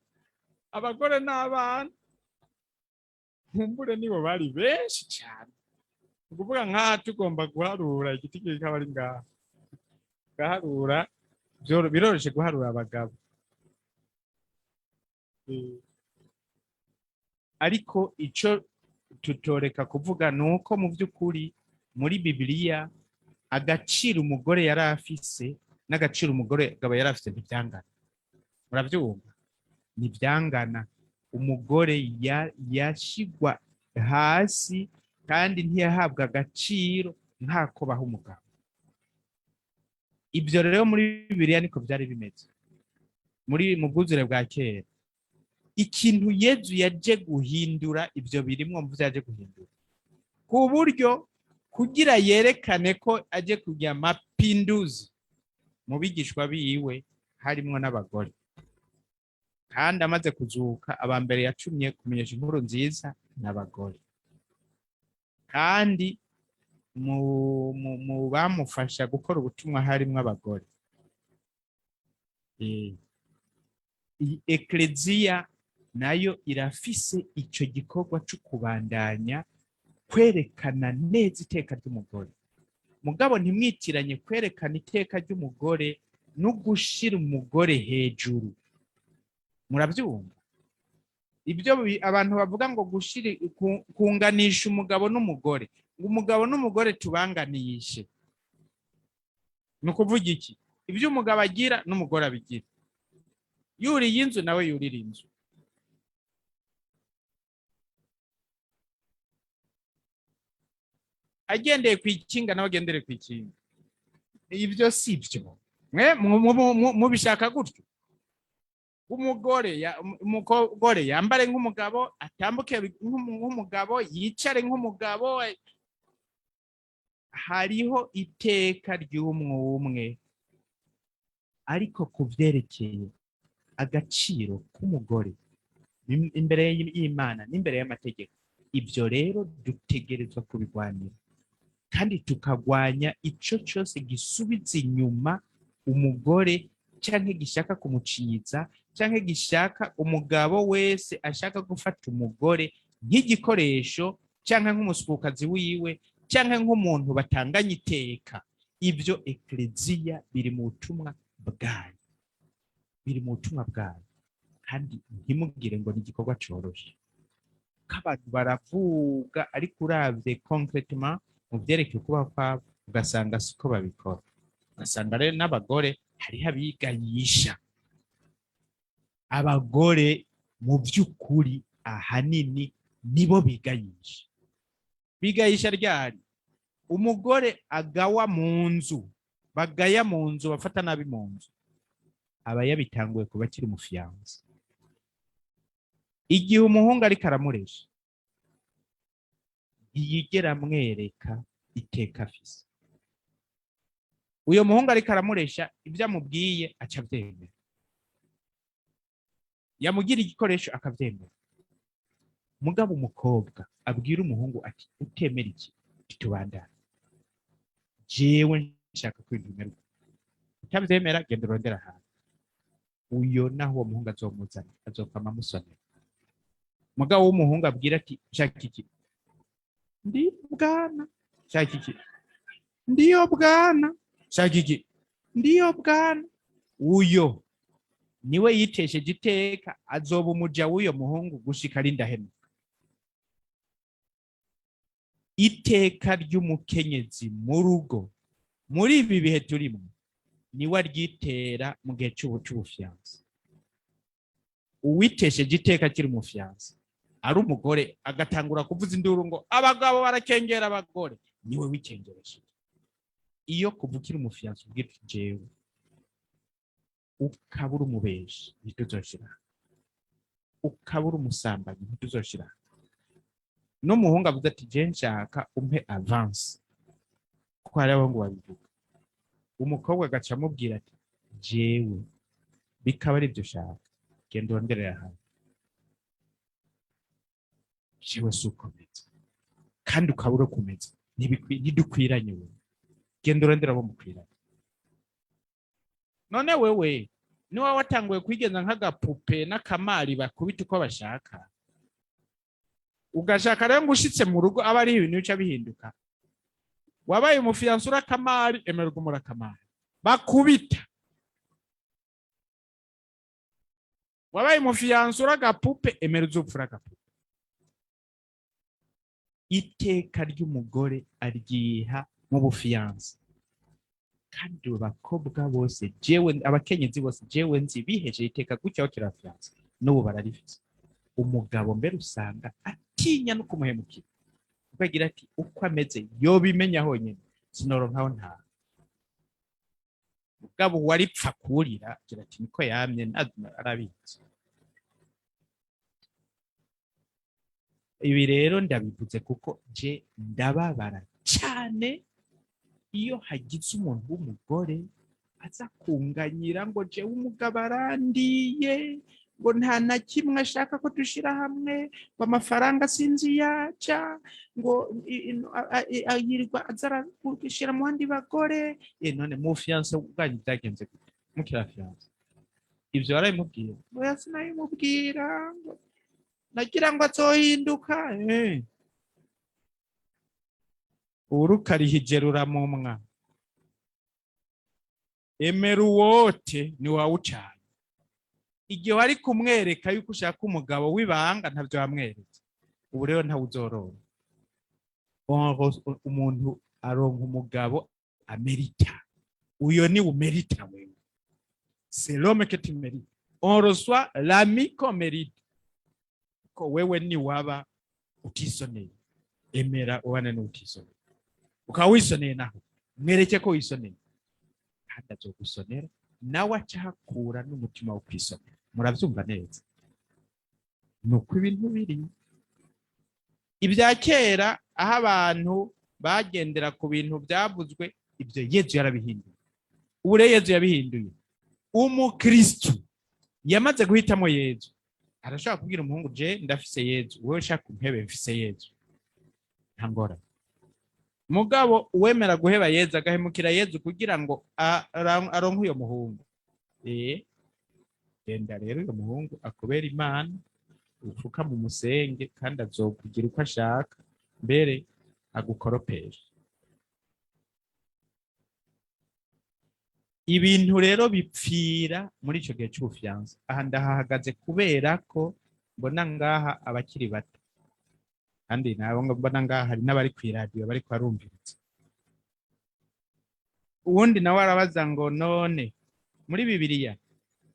abagore n'abana kumbure nibo bari benshi cyane. Ukuvuga nkaha tugomba guharura igiti kikaba ari ngaha, guharura biroroshe guharura abagabo. Ariko ico tutoreka kuvuga nuko mu by'ukuri muri Bibiliya agaciro umugore yari afise n'agaciro umugore gabo yari afise ntibyangana. Murabyumva, ntibyangana. Umugore yashigwa hasi kandi ntiyahabwa agaciro nk'ako baha umugabo. Ibyo rero muri Bibiliya niko byari bimeze muri mu bwuzure bwa kera. Ikintu Yezu yaje guhindura, ibyo birimwo mu byo yaje guhindura, ku buryo kugira yerekane ko aje kugira mapinduzi mu bigishwa biwe harimwo n'abagore. Kandi amaze kuzuka, aba mbere yacumye kumenyesha inkuru nziza n'abagore. Kandi mu bamufasha gukora ubutumwa harimwo abagore. Iyi ekleziya nayo irafise ico gikorwa co kubandanya kwerekana neza iteka ry'umugore. Mugabo ntimwitiranye kwerekana iteka ry'umugore no gushira umugore hejuru. Murabyumva, ibyo abantu bavuga ngo kunganisha umugabo n'umugore, ngo umugabo n'umugore tubanganishe, ni ukuvuga iki? Ibyo umugabo agira n'umugore abigira, yuriye inzu nawe yurira inzu. Agendeye ku ikinga nawe agendere ku ikinga. Ibyo si byo. Mwe mubishaka gutyo. Umugore yambare nk'umugabo, atambuke nk'umugabo, yicare nk'umugabo. Hariho iteka ry'umwe umwe, ariko ku byerekeye agaciro k'umugore imbere y'Imana n'imbere y'amategeko, ibyo rero dutegerezwa kubirwanira kandi tukagwanya ico cyose gisubiza inyuma umugore, canke gishaka kumuciza, canke gishaka umugabo wese ashaka gufata umugore nk'igikoresho, canke nk'umusukukazi wiwe, canke nk'umuntu batanganye iteka. Ibyo ekleziya biri mu butumwa bwayo, biri mu butumwa bwayo. Kandi ntimugire ngo ni igikorwa coroshe, ko abantu baravuga, ariko uravye concrètement mu vyerekeye ukubaho kwabo ugasanga siko babikora. Ugasanga rero n'abagore hariho abigayisha. Abagore mu by'ukuri ahanini nibo bigayisha. Bigayisha ryari? Umugore agawa mu nzu, bagaya mu nzu, bafata nabi mu nzu, aba yabitanguye kuba akiri umufiyanse. Igihe umuhungu ariko aramuresha, ntiyigera amwereka iteka afise. Uyo muhungu ariko aramuresha, ibyo amubwiye aca abyemera, yamugira igikoresho akabyemera. Mugabo umukobwa abwira umuhungu ati utemera iki titubandane, jewe nshaka ko ibintu bimera uku, utabyemera genda urondera ahantu. Uyo naho uwo muhungu azomuzana azokama amusonera. Mugabo w'umuhungu abwira ati nshaka iki, ndi bwana, nshaka iki, ndiyo bwana, nshaka iki, ndiyo bwana. Uyo niwe yitesheje iteka, azoba umuja w'uyo muhungu gushika ari ndahemuka. Iteka ry'umukenyezi mu rugo muri ibi bihe turimo niwe aryitera mu gihe c'ubufiyanse. Uwitesheje iteka akiri umufiyanse ari umugore agatangura kuvuza induru ngo abagabo barakengera abagore, niwe wikengeresheje. Iyo kuva ukiri umufiyanse ubwira uti jewe ukabura umubeshi ntituzoshira, ukabura umusambanyi ntituzoshira. N'umuhungu avuze ati je nshaka umpe avance, kuko hari abahungu babivuga. Umukobwa agaca amubwira ati jewe bikaba ari byo ushaka, genda uronderere ahantu, jewe si ukomeza kandi ukaba urakomeza, ntidukwiranye wewe, genda urondera abo mukwiranye. None wewe niba watanguye kwigenza nk'agapupe n'akamari bakubita uko bashaka, ugashaka rero ngo ushitse mu rugo aba ari ibintu bica bihinduka. Wabaye umufiyanse urakamari, emerwa umurakamari bakubita. Wabaye umufiyanse uragapupe, emera uzopfa uragapupe. Iteka ry'umugore aryiha mu bufiyanse, Kandi abakobwa bose jewe, abakenyezi bose jewe nzi bihejeje iteka gutya bakiri fiancés, n'ubu bararifise. Umugabo mbere usanga atinya no kumuhemukira, kuko agira ati: "Uko ameze yobimenya honyine, sinoronkaho ntaha." Mugabo waripfa kurira agira ati: "Niko yamye, arabizi." Ibi rero ndabivuze kuko je ndababara cyane iyo hagize umuntu w'umugore aza kunganyira ngo: "Jewe umugabo arandiye, ngo nta na kimwe ashaka ko dushira hamwe, ngo amafaranga sinzi yaca, ngo yirirwa aza aragushyira mu bandi bagore." None mu fiancé bwanyu byagenze gute? Mukira fiancé, ibyo warabimubwira? Oya, sinabimubwira, ngo nagira ngo azohinduka. Urukarihije ruramumwa. Emera uwote ni wawucanye. Igihe wari kumwereka yuko ushaka umugabo w'ibanga, ntabyo wamweretse. Ubu rero ntawe uzorora. Umuntu aronka umugabo amerita. Uyo ni umerita wewe, c'est l'homme que tu mérites. On reçoit l'ami qu'on mérite, ko wewe ni waba utisoneye. Emera ubane n'utisoneye. Ukaba wisoneye naho, mwereke ko wisoneye, kandi azogusonera nawe, acahakura n'umutima wo kwisonera. Muravyumva neza? Ni uko ibintu biri. Ibya kera, aho abantu bagendera ku bintu byavuzwe, ibyo Yezu yarabihinduye. Ubu rero Yezu yabihinduye. Umukristu yamaze guhitamo Yezu arashobora kubwira umuhungu: "Je ndafise Yezu, wowe ushaka umpebe, mfise Yezu, nta ngorane." Mugabo uwemera guheba Yezu, agahemukira Yezu kugira ngo aronke uyo muhungu, genda rero uyo muhungu akubera Imana, upfuka mu musenge, kandi azokugira uko ashaka, mbere agukoropesha. Ibintu rero bipfira muri ico gihe c'ubu fiancé. Aha ndahahagaze kubera ko mbona ngaha abakiri bato, kandi nabo mbona ngaha hari n'abari kw'iradiyo bariko barumviriza. Uwundi nawe arabaza ngo: "None muri Bibiliya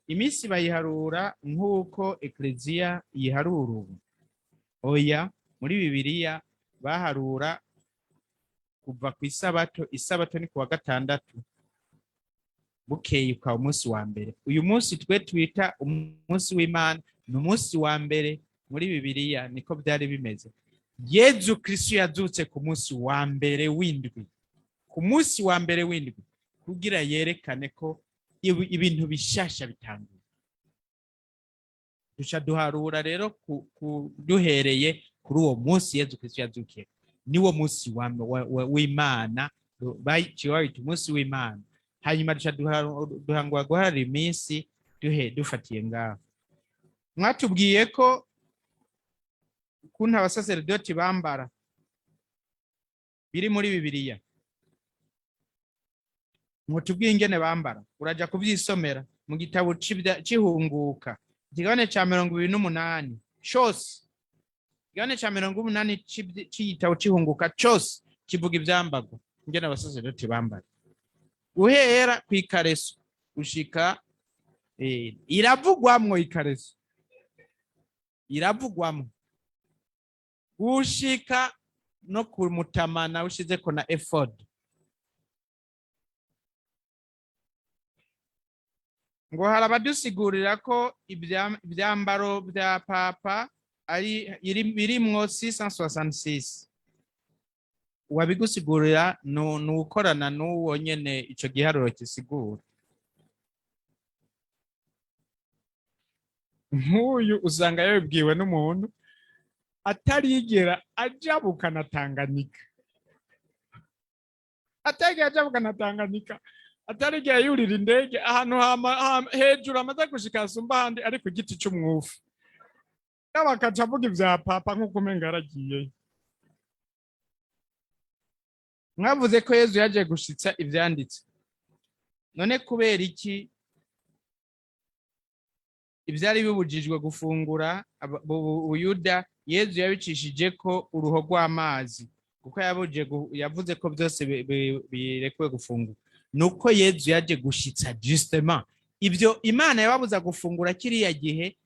iminsi bayiharura nk'uko Ekleziya yiharura ubu?" Oya, muri Bibiliya baharura kuva ku isabato. Isabato ni kuwa gatandatu, bukeye ukaba umunsi wa mbere. Uyu munsi twe twita umunsi w'Imana ni umunsi wa mbere. Muri Bibiliya niko byari bimeze. Yezu Kristo yazutse ku munsi wa mbere w'indwi, ku munsi wa mbere w'indwi, kugira yerekane ko ibintu bishasha bitanguye. Duca duharura rero duhereye kuri uwo munsi Yezu Kristo yazukiye. Niwo munsi w'Imana, baciye bawita umunsi w'Imana. Hanyuma duca duhangura guharura iminsi dufatiye ngaho. Mwatubwiye ko ukuntu abasaseredoti bambara biri muri Bibiliya. Mwotubwiye ingene bambara? Uraja kuvyisomera mu gitabo c'Ihunguka, ikigabane ca 28 cose. Ikigabane ca 80 c'igitabo c'Ihunguka cose kivuga ivyambarwa, ingene abasaseredoti bambara, guhera kw'ikareso gushika iravugwamwo, ikareso iravugwamwo, gushika no ku mutamana ushizeko na efod. Ngo hari abadusigurira ko ivyambaro vya papa ari birimwo 666. Uwabigusigurira ni ukorana n'uwo nyene ico giharuro kisigura. Nk'uyu usanga yabibwiwe n'umuntu atarigera ajabukana Tanganyika, atarigera ajabukana Tanganyika, atarigera yurira indege ahantu hejuru amaze gushika hasumba ahandi ari ku giti c'umwufu, yaba akaca avuga ivya papa nk'uko umenga yaragiyeyo. Mwavuze ko Yezu yaje gushitsa ivyanditse. None kubera iki ivyari bibujijwe gufungura Buyuda, Yezu yabicishije ko uruho rw'amazi? Kuko yavuze ko byose birekuwe gufungura. Ni uko Yezu yaje gushitsa justement ibyo Imana yababuza gufungura kiriya gihe.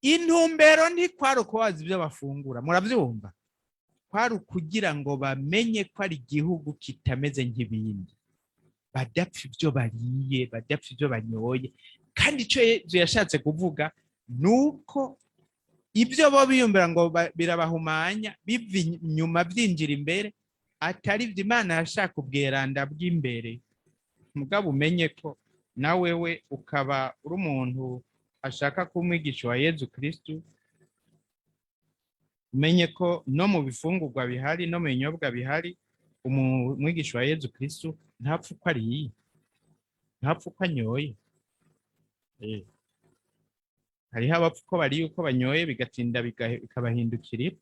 Intumbero ntikwari ukubaza ibyo bafungura, murabyumva, kwari ukugira ngo bamenye ko ari igihugu kitameze nk'ibindi, badapfa ibyo bariye, badapfa ibyo banyoye. Kandi icyo Yezu yashatse kuvuga ni uko ibyo bo biyumvira ngo birabahumanya, biva inyuma byinjira imbere, atari ibyo Imana yashaka, ubweranda bw'imbere. Mugabo umenye ko nawe we ukaba uri umuntu ashaka kuba umwigisha wa Yezu Kristu, umenye ko no mu bifungurwa bihari, no mu binyobwa bihari, umwigisha wa Yezu Kristu ntapfa uko ariye, ntapfa uko anyoye. Hariho abapfa uko bariye, uko banyoye, bigatinda bikabahindukirira,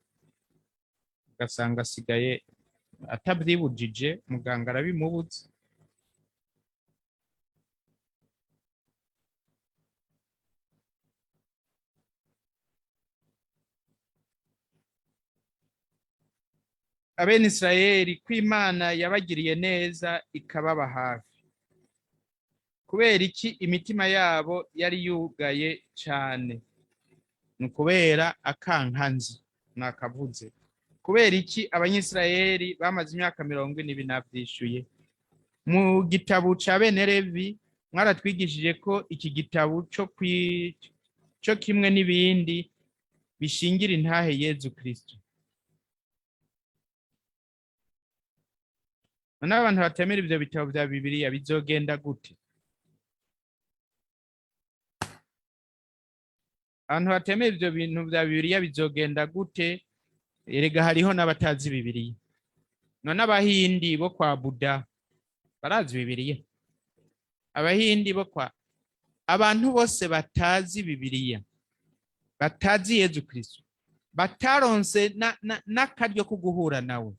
ugasanga asigaye atabyibujije, muganga arabimubutse. Abene Isirayeli, ko Imana yabagiriye neza ikababa hafi, kubera iki imitima yabo yari yugaye cyane? Ni ukubera akankanzi nakavuze. Kubera iki Abanyisirayeli bamaze imyaka 40? Ibi nabyishyuye mu gitabo cya bene Levi. Mwaratwigishije ko iki gitabo cyo kimwe n'ibindi bishingira intahe Yezu Kristo. Noneho abantu batemera ibyo bitabo bya Bibiliya bizogenda gute? Abantu batemera ibyo bintu bya Bibiliya bizogenda gute? Erega hariho n'abatazi Bibiliya. None Abahindi bo kwa Buda barazi Bibiliya? Abahindi bo kwa, abantu bose batazi Bibiliya, batazi Yezu Kristo, bataronse n'akaryo ko guhura nawe,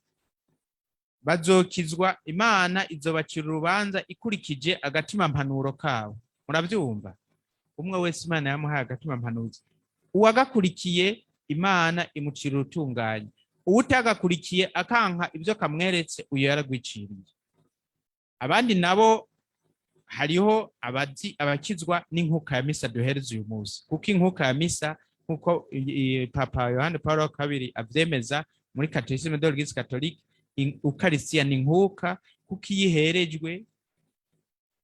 bazokizwa? Imana izobacira urubanza ikurikije agatima mpanuro kabo, murabyumva? Umwe wese Imana yamuhaye agatima mpanuzi. Uwagakurikiye, Imana imucira urutunganye. Uwutagakurikiye, akanka ibyo kamweretse, uyu yaragwiciriye. Abandi nabo, hariho abazi, abakizwa n'inkuka ya misa duhereza uyu munsi, kuko inkuka ya misa, nk'uko Papa Yohani Paul wa Kabiri avyemeza muri Catéchisme de l'Église catholique, ukarisitiya ni inkuka, kuko iyo iherejwe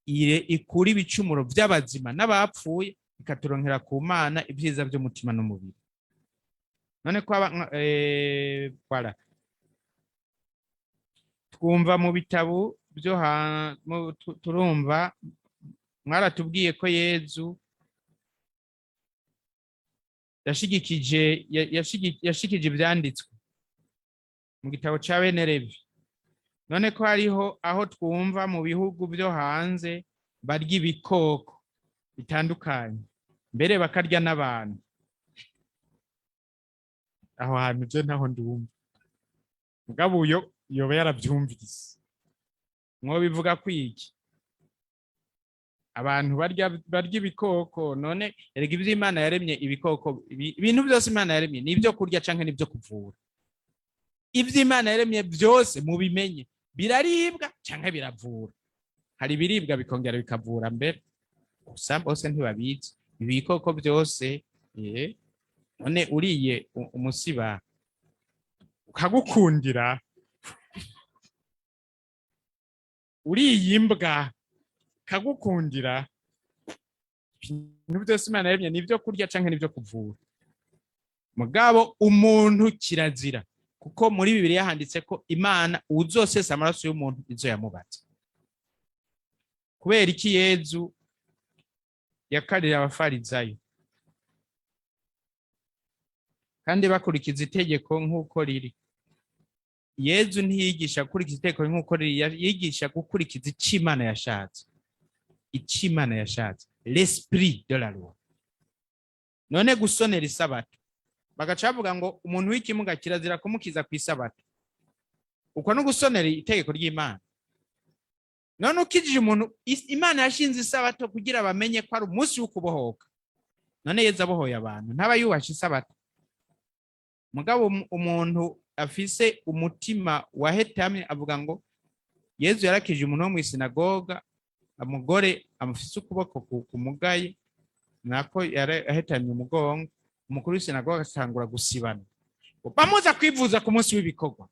ikura ibicumuro by'abazima n'abapfuye, ikaturonkera ku Mana ibyiza by'umutima n'umubiri. None ko voilà. Twumva mu bitabo byo turumva mwaratubwiye ko Yezu yashigikije ibyanditswe mu gitabo cya bene Levi. None ko hariho aho twumva mu bihugu byo hanze barya ibikoko bitandukanye, mbere bakarya n'abantu, aho hantu byo ntaho ndumva. Mugabo uyo yoba yarabyumvise, mwo bivuga kwiki? Abantu barya ibikoko. None erega ibyo Imana yaremye, ibikoko, ibintu byose Imana yaremye ni ibyo kurya canke n'ibyo kuvura. Ibyo Imana yaremye byose, mubimenye, biraribwa canke biravura. Hari ibiribwa bikongera bikavura mbere, gusa bose ntibabizi. Ibikoko byose, none uriye umusiba ukagukundira, uriye imbwa kagukundira, ibintu byose Imana yaremye ni ibyo kurya canke n'ibyo kuvura. Mugabo umuntu kirazira, kuko muri Bibiliya handitse ko Imana uzosesa amaraso y'umuntu izo yamubatse. Kubera iki Yezu yakarira Abafarizayo kandi bakurikiza itegeko nk'uko riri? Yezu ntiyigisha gukurikiza itegeko nk'uko riri, yigisha gukurikiza icyo Imana yashatse, icyo Imana yashatse, l'esprit de la loi. None gusonera isabato, bagaca bavuga ngo umuntu w'ikimuga kirazira kumukiza ku isabato, uko no gusonera itegeko ry'Imana. None ukijije umuntu, Imana yashinze isabato kugira bamenye ko ari umunsi wo kubohoka. None Yezu abohoye abantu, ntaba yubashe isabato? Mugabo umuntu afise umutima wahetamye avuga ngo Yezu yarakije umuntu wo mu isinagoga, umugore amufise ukuboko kumugaye, nako yarahetanye umugongo. Umukuru w'isinagoga atangura gusibana: "Bamuza kwivuza ku munsi w'ibikorwa,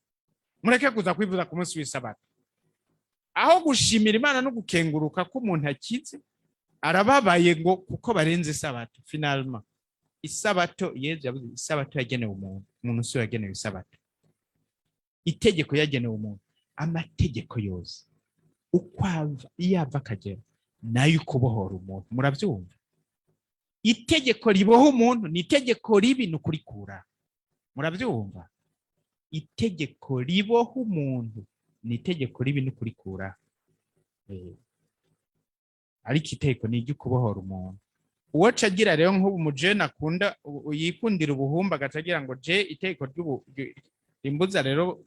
mureke kuza kwivuza ku munsi w'isabato." Aho gushimira Imana no gukenguruka ko umuntu akize, arababaye ngo kuko barenze isabato. Finalement, isabato, Yezu yavuze, isabato yagenewe umuntu, umuntu si we yagenewe isabato. Itegeko yagenewe umuntu. Amategeko yose uko ava, iyo ava akagera, nayo ukubohora umuntu. Murabyumva? Itegeko riboha umuntu ni itegeko ribi, ni ukurikura. Murabyumva? Itegeko riboha umuntu ni itegeko ribi, ni ukurikura. Ariko itegeko ni iry'ukubohora umuntu. Uwo agira rero, nk'ubu umujene akunda yikundira ubuhumba, agaca agira ngo je itegeko rimbuza rero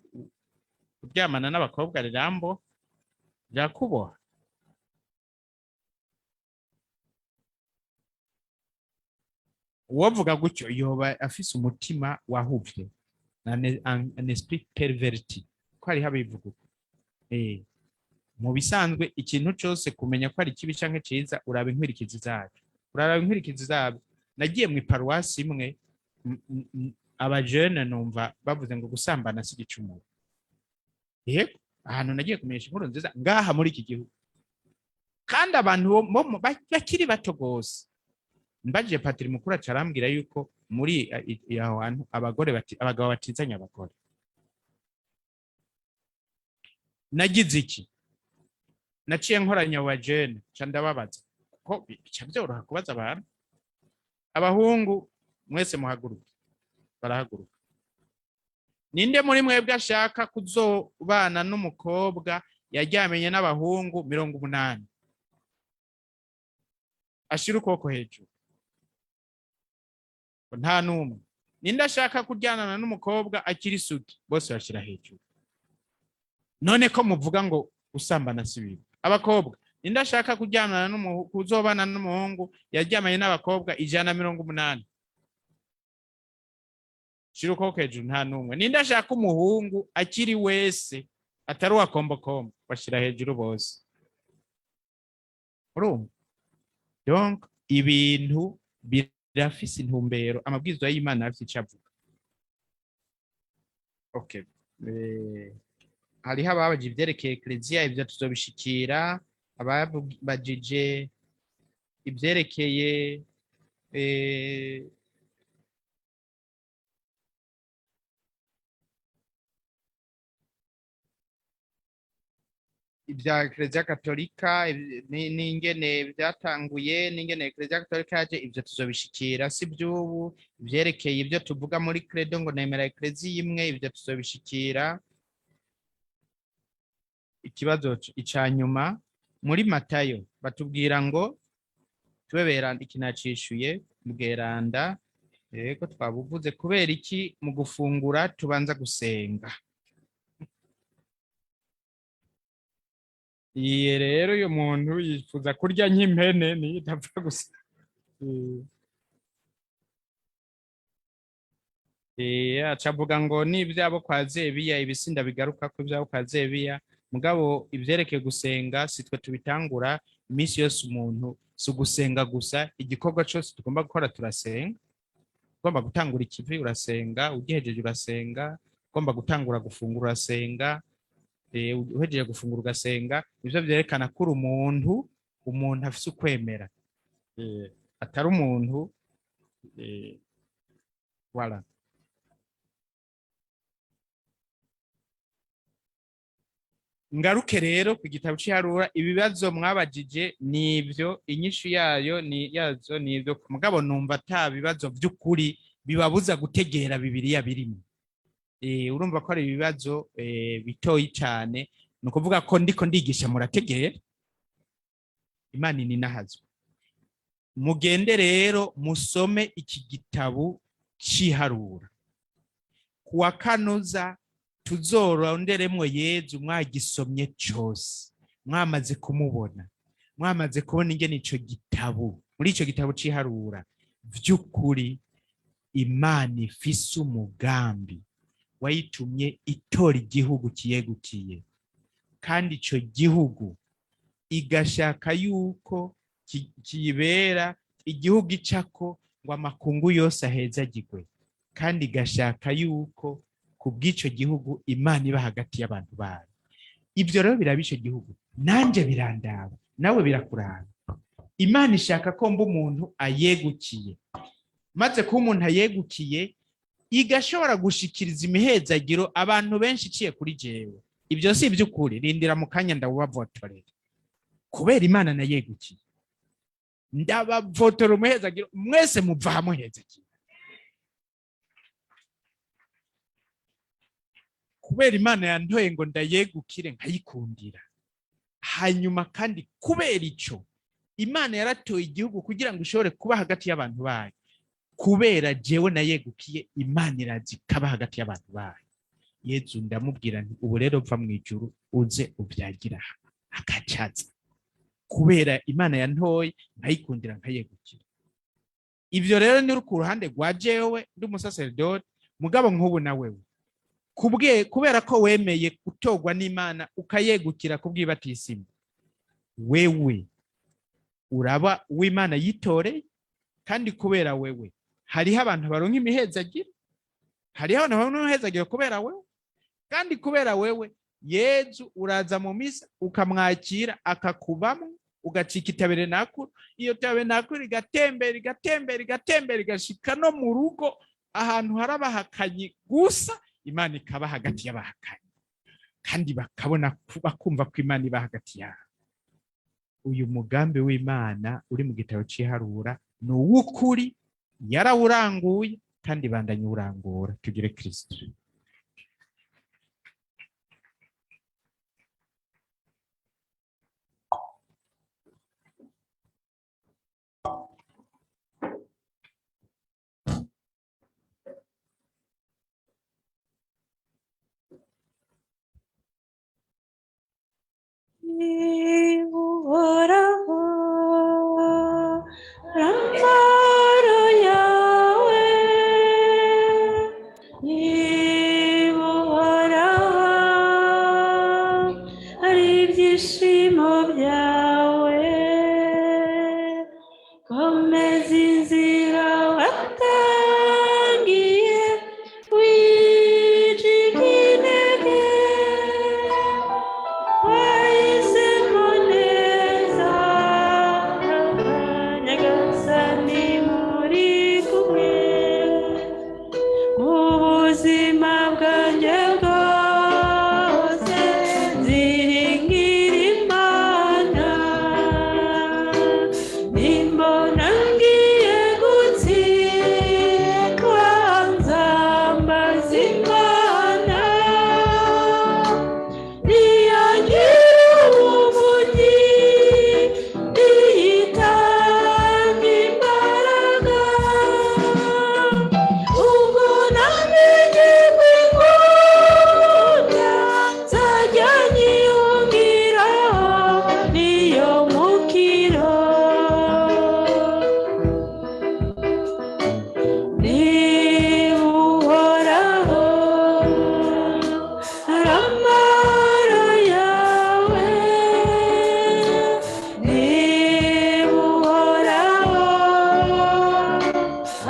kuryamana n'abakobwa rirambo rirakuboha. Uwovuga gutyo yoba afise umutima wahuvye, un esprit perverti, ko hariho abivuga uko. Mu bisanzwe, ikintu cose kumenya ko ari kibi canke ciza, uraba inkurikizi zabyo, uraraba inkurikizi zabyo. Nagiye mu iparuwasi imwe, abajene numva bavuze ngo gusambana si igicumuro. Yego, ahantu nagiye kumenyesha inkuru nziza ngaha muri iki gihugu, kandi abantu bakiri bato gose. Mbajije patiri mukuru, aca arambwira yuko muri aho hantu abagore abagabo batizanya abagore. Nagize iki? Naciye nkoranya abo bajene, nca ndababaza, kuko bica byoroha kubaza abantu: "Abahungu mwese muhaguruke." Barahaguruka. "Ninde muri mwebwe ashaka kuzobana n'umukobwa yaryamenye n'abahungu 80? Ashira ukuboko hejuru." Nta n'umwe. "Ninde ashaka kuryamana n'umukobwa akiri isugi?" Bose bashyira hejuru. "None ko muvuga ngo usambana si bibi?" "Abakobwa, ninde ashaka kuryamana kuzobana n'umuhungu yaryamanye n'abakobwa 180? Shira ukuboko hejuru." Nta n'umwe. "Ninde ashaka umuhungu akiri wese, atari uwa kombokombo?" Bashyira hejuru bose. Urumva donc ibintu birafise intumbero, amabwiriza y'Imana arafise icyo avuga. Okay, hariho ababaje ivyerekeye ekleziya, ivyo tuzobishikira. Ababajije ivyerekeye ibya Eklezia Katolika n'ingene byatanguye, n'ingene Eklezia Katolika yaje, ibyo tuzobishikira, si by'ubu. Ivyerekeye ibyo tuvuga muri credo, ngo nemera Eklezia imwe, ibyo tuzobishikira. Ikibazo ica nyuma, muri Matayo batubwira ngo tube beranda, iki nacishuye. Bweranda, yego, twabuvuze. Kubera iki mu gufungura tubanza gusenga? Iye rero, uyu muntu yifuza kurya nk'impene, niyo idapfa gusa. Aca avuga ngo n'ibyabo kwa Zebiya, ibisinda bigaruka ko ibyabo kwa Zebiya. Mugabo ivyerekeye gusenga si twe tubitangura iminsi yose. Umuntu si ugusenga gusa, igikorwa cyose tugomba gukora turasenga. Ugomba gutangura ikivi urasenga, ugihejeje urasenga, ugomba gutangura gufungura urasenga, uhejeje gufungura ugasenga. Ivyo vyerekana ko uri umuntu afise ukwemera, atari umuntu voilà. Ngaruke rero ku gitabo c'iharura. Ibibazo mwabajije nivyo, inyishu yayo ni yazo nivyo. Mugabo numva ata bibazo vy'ukuri bibabuza gutegera Bibiliya birimo. Urumva ko ari ibibazo bitoyi cane. Ni ukuvuga ko ndiko ndigisha murategera. Imana ininahazwe. Mugende rero musome iki gitabo c'iharura. Kuwa kanoza tuzoronderemwo Yezu mwagisomye cose, mwamaze kumubona, mwamaze kubona ingene ico gitabo, muri ico gitabo c'iharura, vy'ukuri Imana ifise umugambi wayitumye itora igihugu kiyegukiye. Kandi ico gihugu igashaka yuko kiyibera igihugu icako ngo amakungu yose ahezagirwe, kandi igashaka yuko ku bw'ico gihugu Imana iba hagati y'abantu bayo. Ibyo rero biraba ico gihugu, nanje birandaba, nawe birakuraba. Imana ishaka ko mba umuntu ayegukiye. Maze kuba umuntu ayegukiye, igashobora gushikiriza imihezagiro abantu benshi iciye kuri jewe. Ibyo si iby'ukuri, rindira mu kanya ndawubavotorera. Kubera Imana nayegukiye, ndabavotora umuhezagiro, mwese muva hamwe hezagira. Kubera Imana yantoye ngo ndayegukire nkayikundira. Hanyuma kandi kubera ico Imana yaratoye igihugu kugira ngo ishobore kuba hagati y'abantu bayo. Kubera jewe nayegukiye, Imana iraza ikaba hagati y'abantu bayo. Yezu ndamubwira nti ubu rero va mu ijuru uze ubyagira aha, akacaza. Kubera Imana yantoye nkayikundira nkayegukira. Ivyo rero ni ku ruhande rwa jewe ndi umusaseredoti, mugabo nk'ubu na wewe kubwe, kubera ko wemeye gutorwa n'Imana ukayegukira kubw'ibatisimu, wewe uraba uw'Imana yitoreye. Kandi kubera wewe hariho abantu baronka imihezagiro, hariho abantu baronka imihezagiro kubera wewe. Kandi kubera wewe Yezu uraza mu misa ukamwakira akakubamo, ugacika itaberenakuro. Iyo taberenakuro igatembera, igatembera, igatembera, igashika no mu rugo ahantu hari abahakanyi gusa, Imana ikaba hagati y'abahakanyi, kandi bakabona bakumva ko Imana iba hagati yabo. Uyu mugambi w'Imana uri mu gitabo c'iharura ni uw'ukuri, yarawuranguye kandi bandanye urangura. Tugire Kristo. Uhoraho, amahoro yawe, niba Uhoraho ari ibyishimo byawe, komeza inzira watangiye, wicike intege. Wahisemo neza, Nyagasani muri kumwe, mu buzima bwanjye bwose nziringira Imana, nimbona ngiye gutsindwa nzambaza Imana. Niyagira ubuvunyi, niyitanga imbaraga, ubwo namenye ko inkunda nzajya nyiyumviraho, niyo mukiro. Niba Uhoraho ari amahoro yawe, niba Uhoraho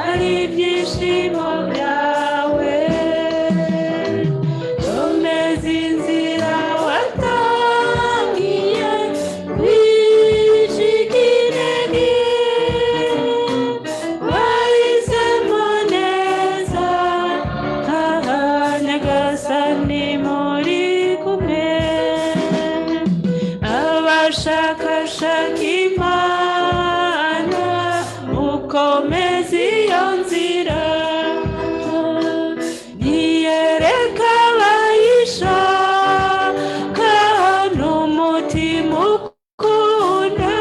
ari ibyishimo byawe, komeza inzira watangiye, wicike intege. Wahisemo neza, Nyagasani muri kumwe, abashakashaka Imana mukomeze iyo nzira, ntiyereka abayishaka n'umutima ukunda,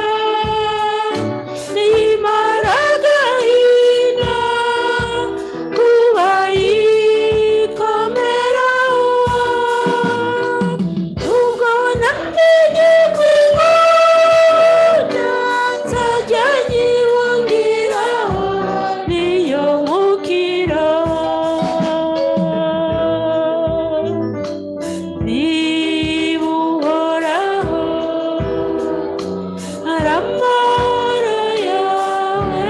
nimara agahinda kubayikomeraho, ubwo namenye ko inkunda Amahoro yawe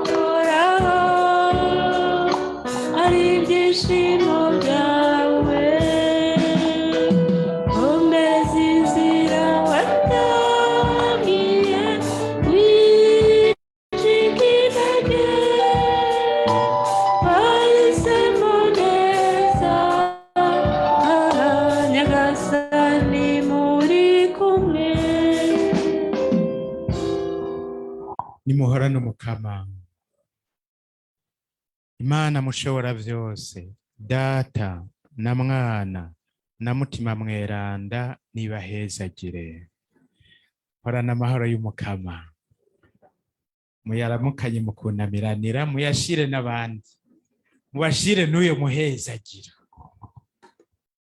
uhoraho, ari ibyishimo byawe. Komeza inzira watangiye, wicika intege, wahisemo neza. Nyagasani muri kumwe. Nimuhorane Umukama Imana mushobora byose, Data na Mwana na Mutima Mweranda, nibahezagire. Horana amahoro y'Umukama, muyaramukanye, mukunamiranira, muyashire n'abandi, mubashire n'uyo muhezagira.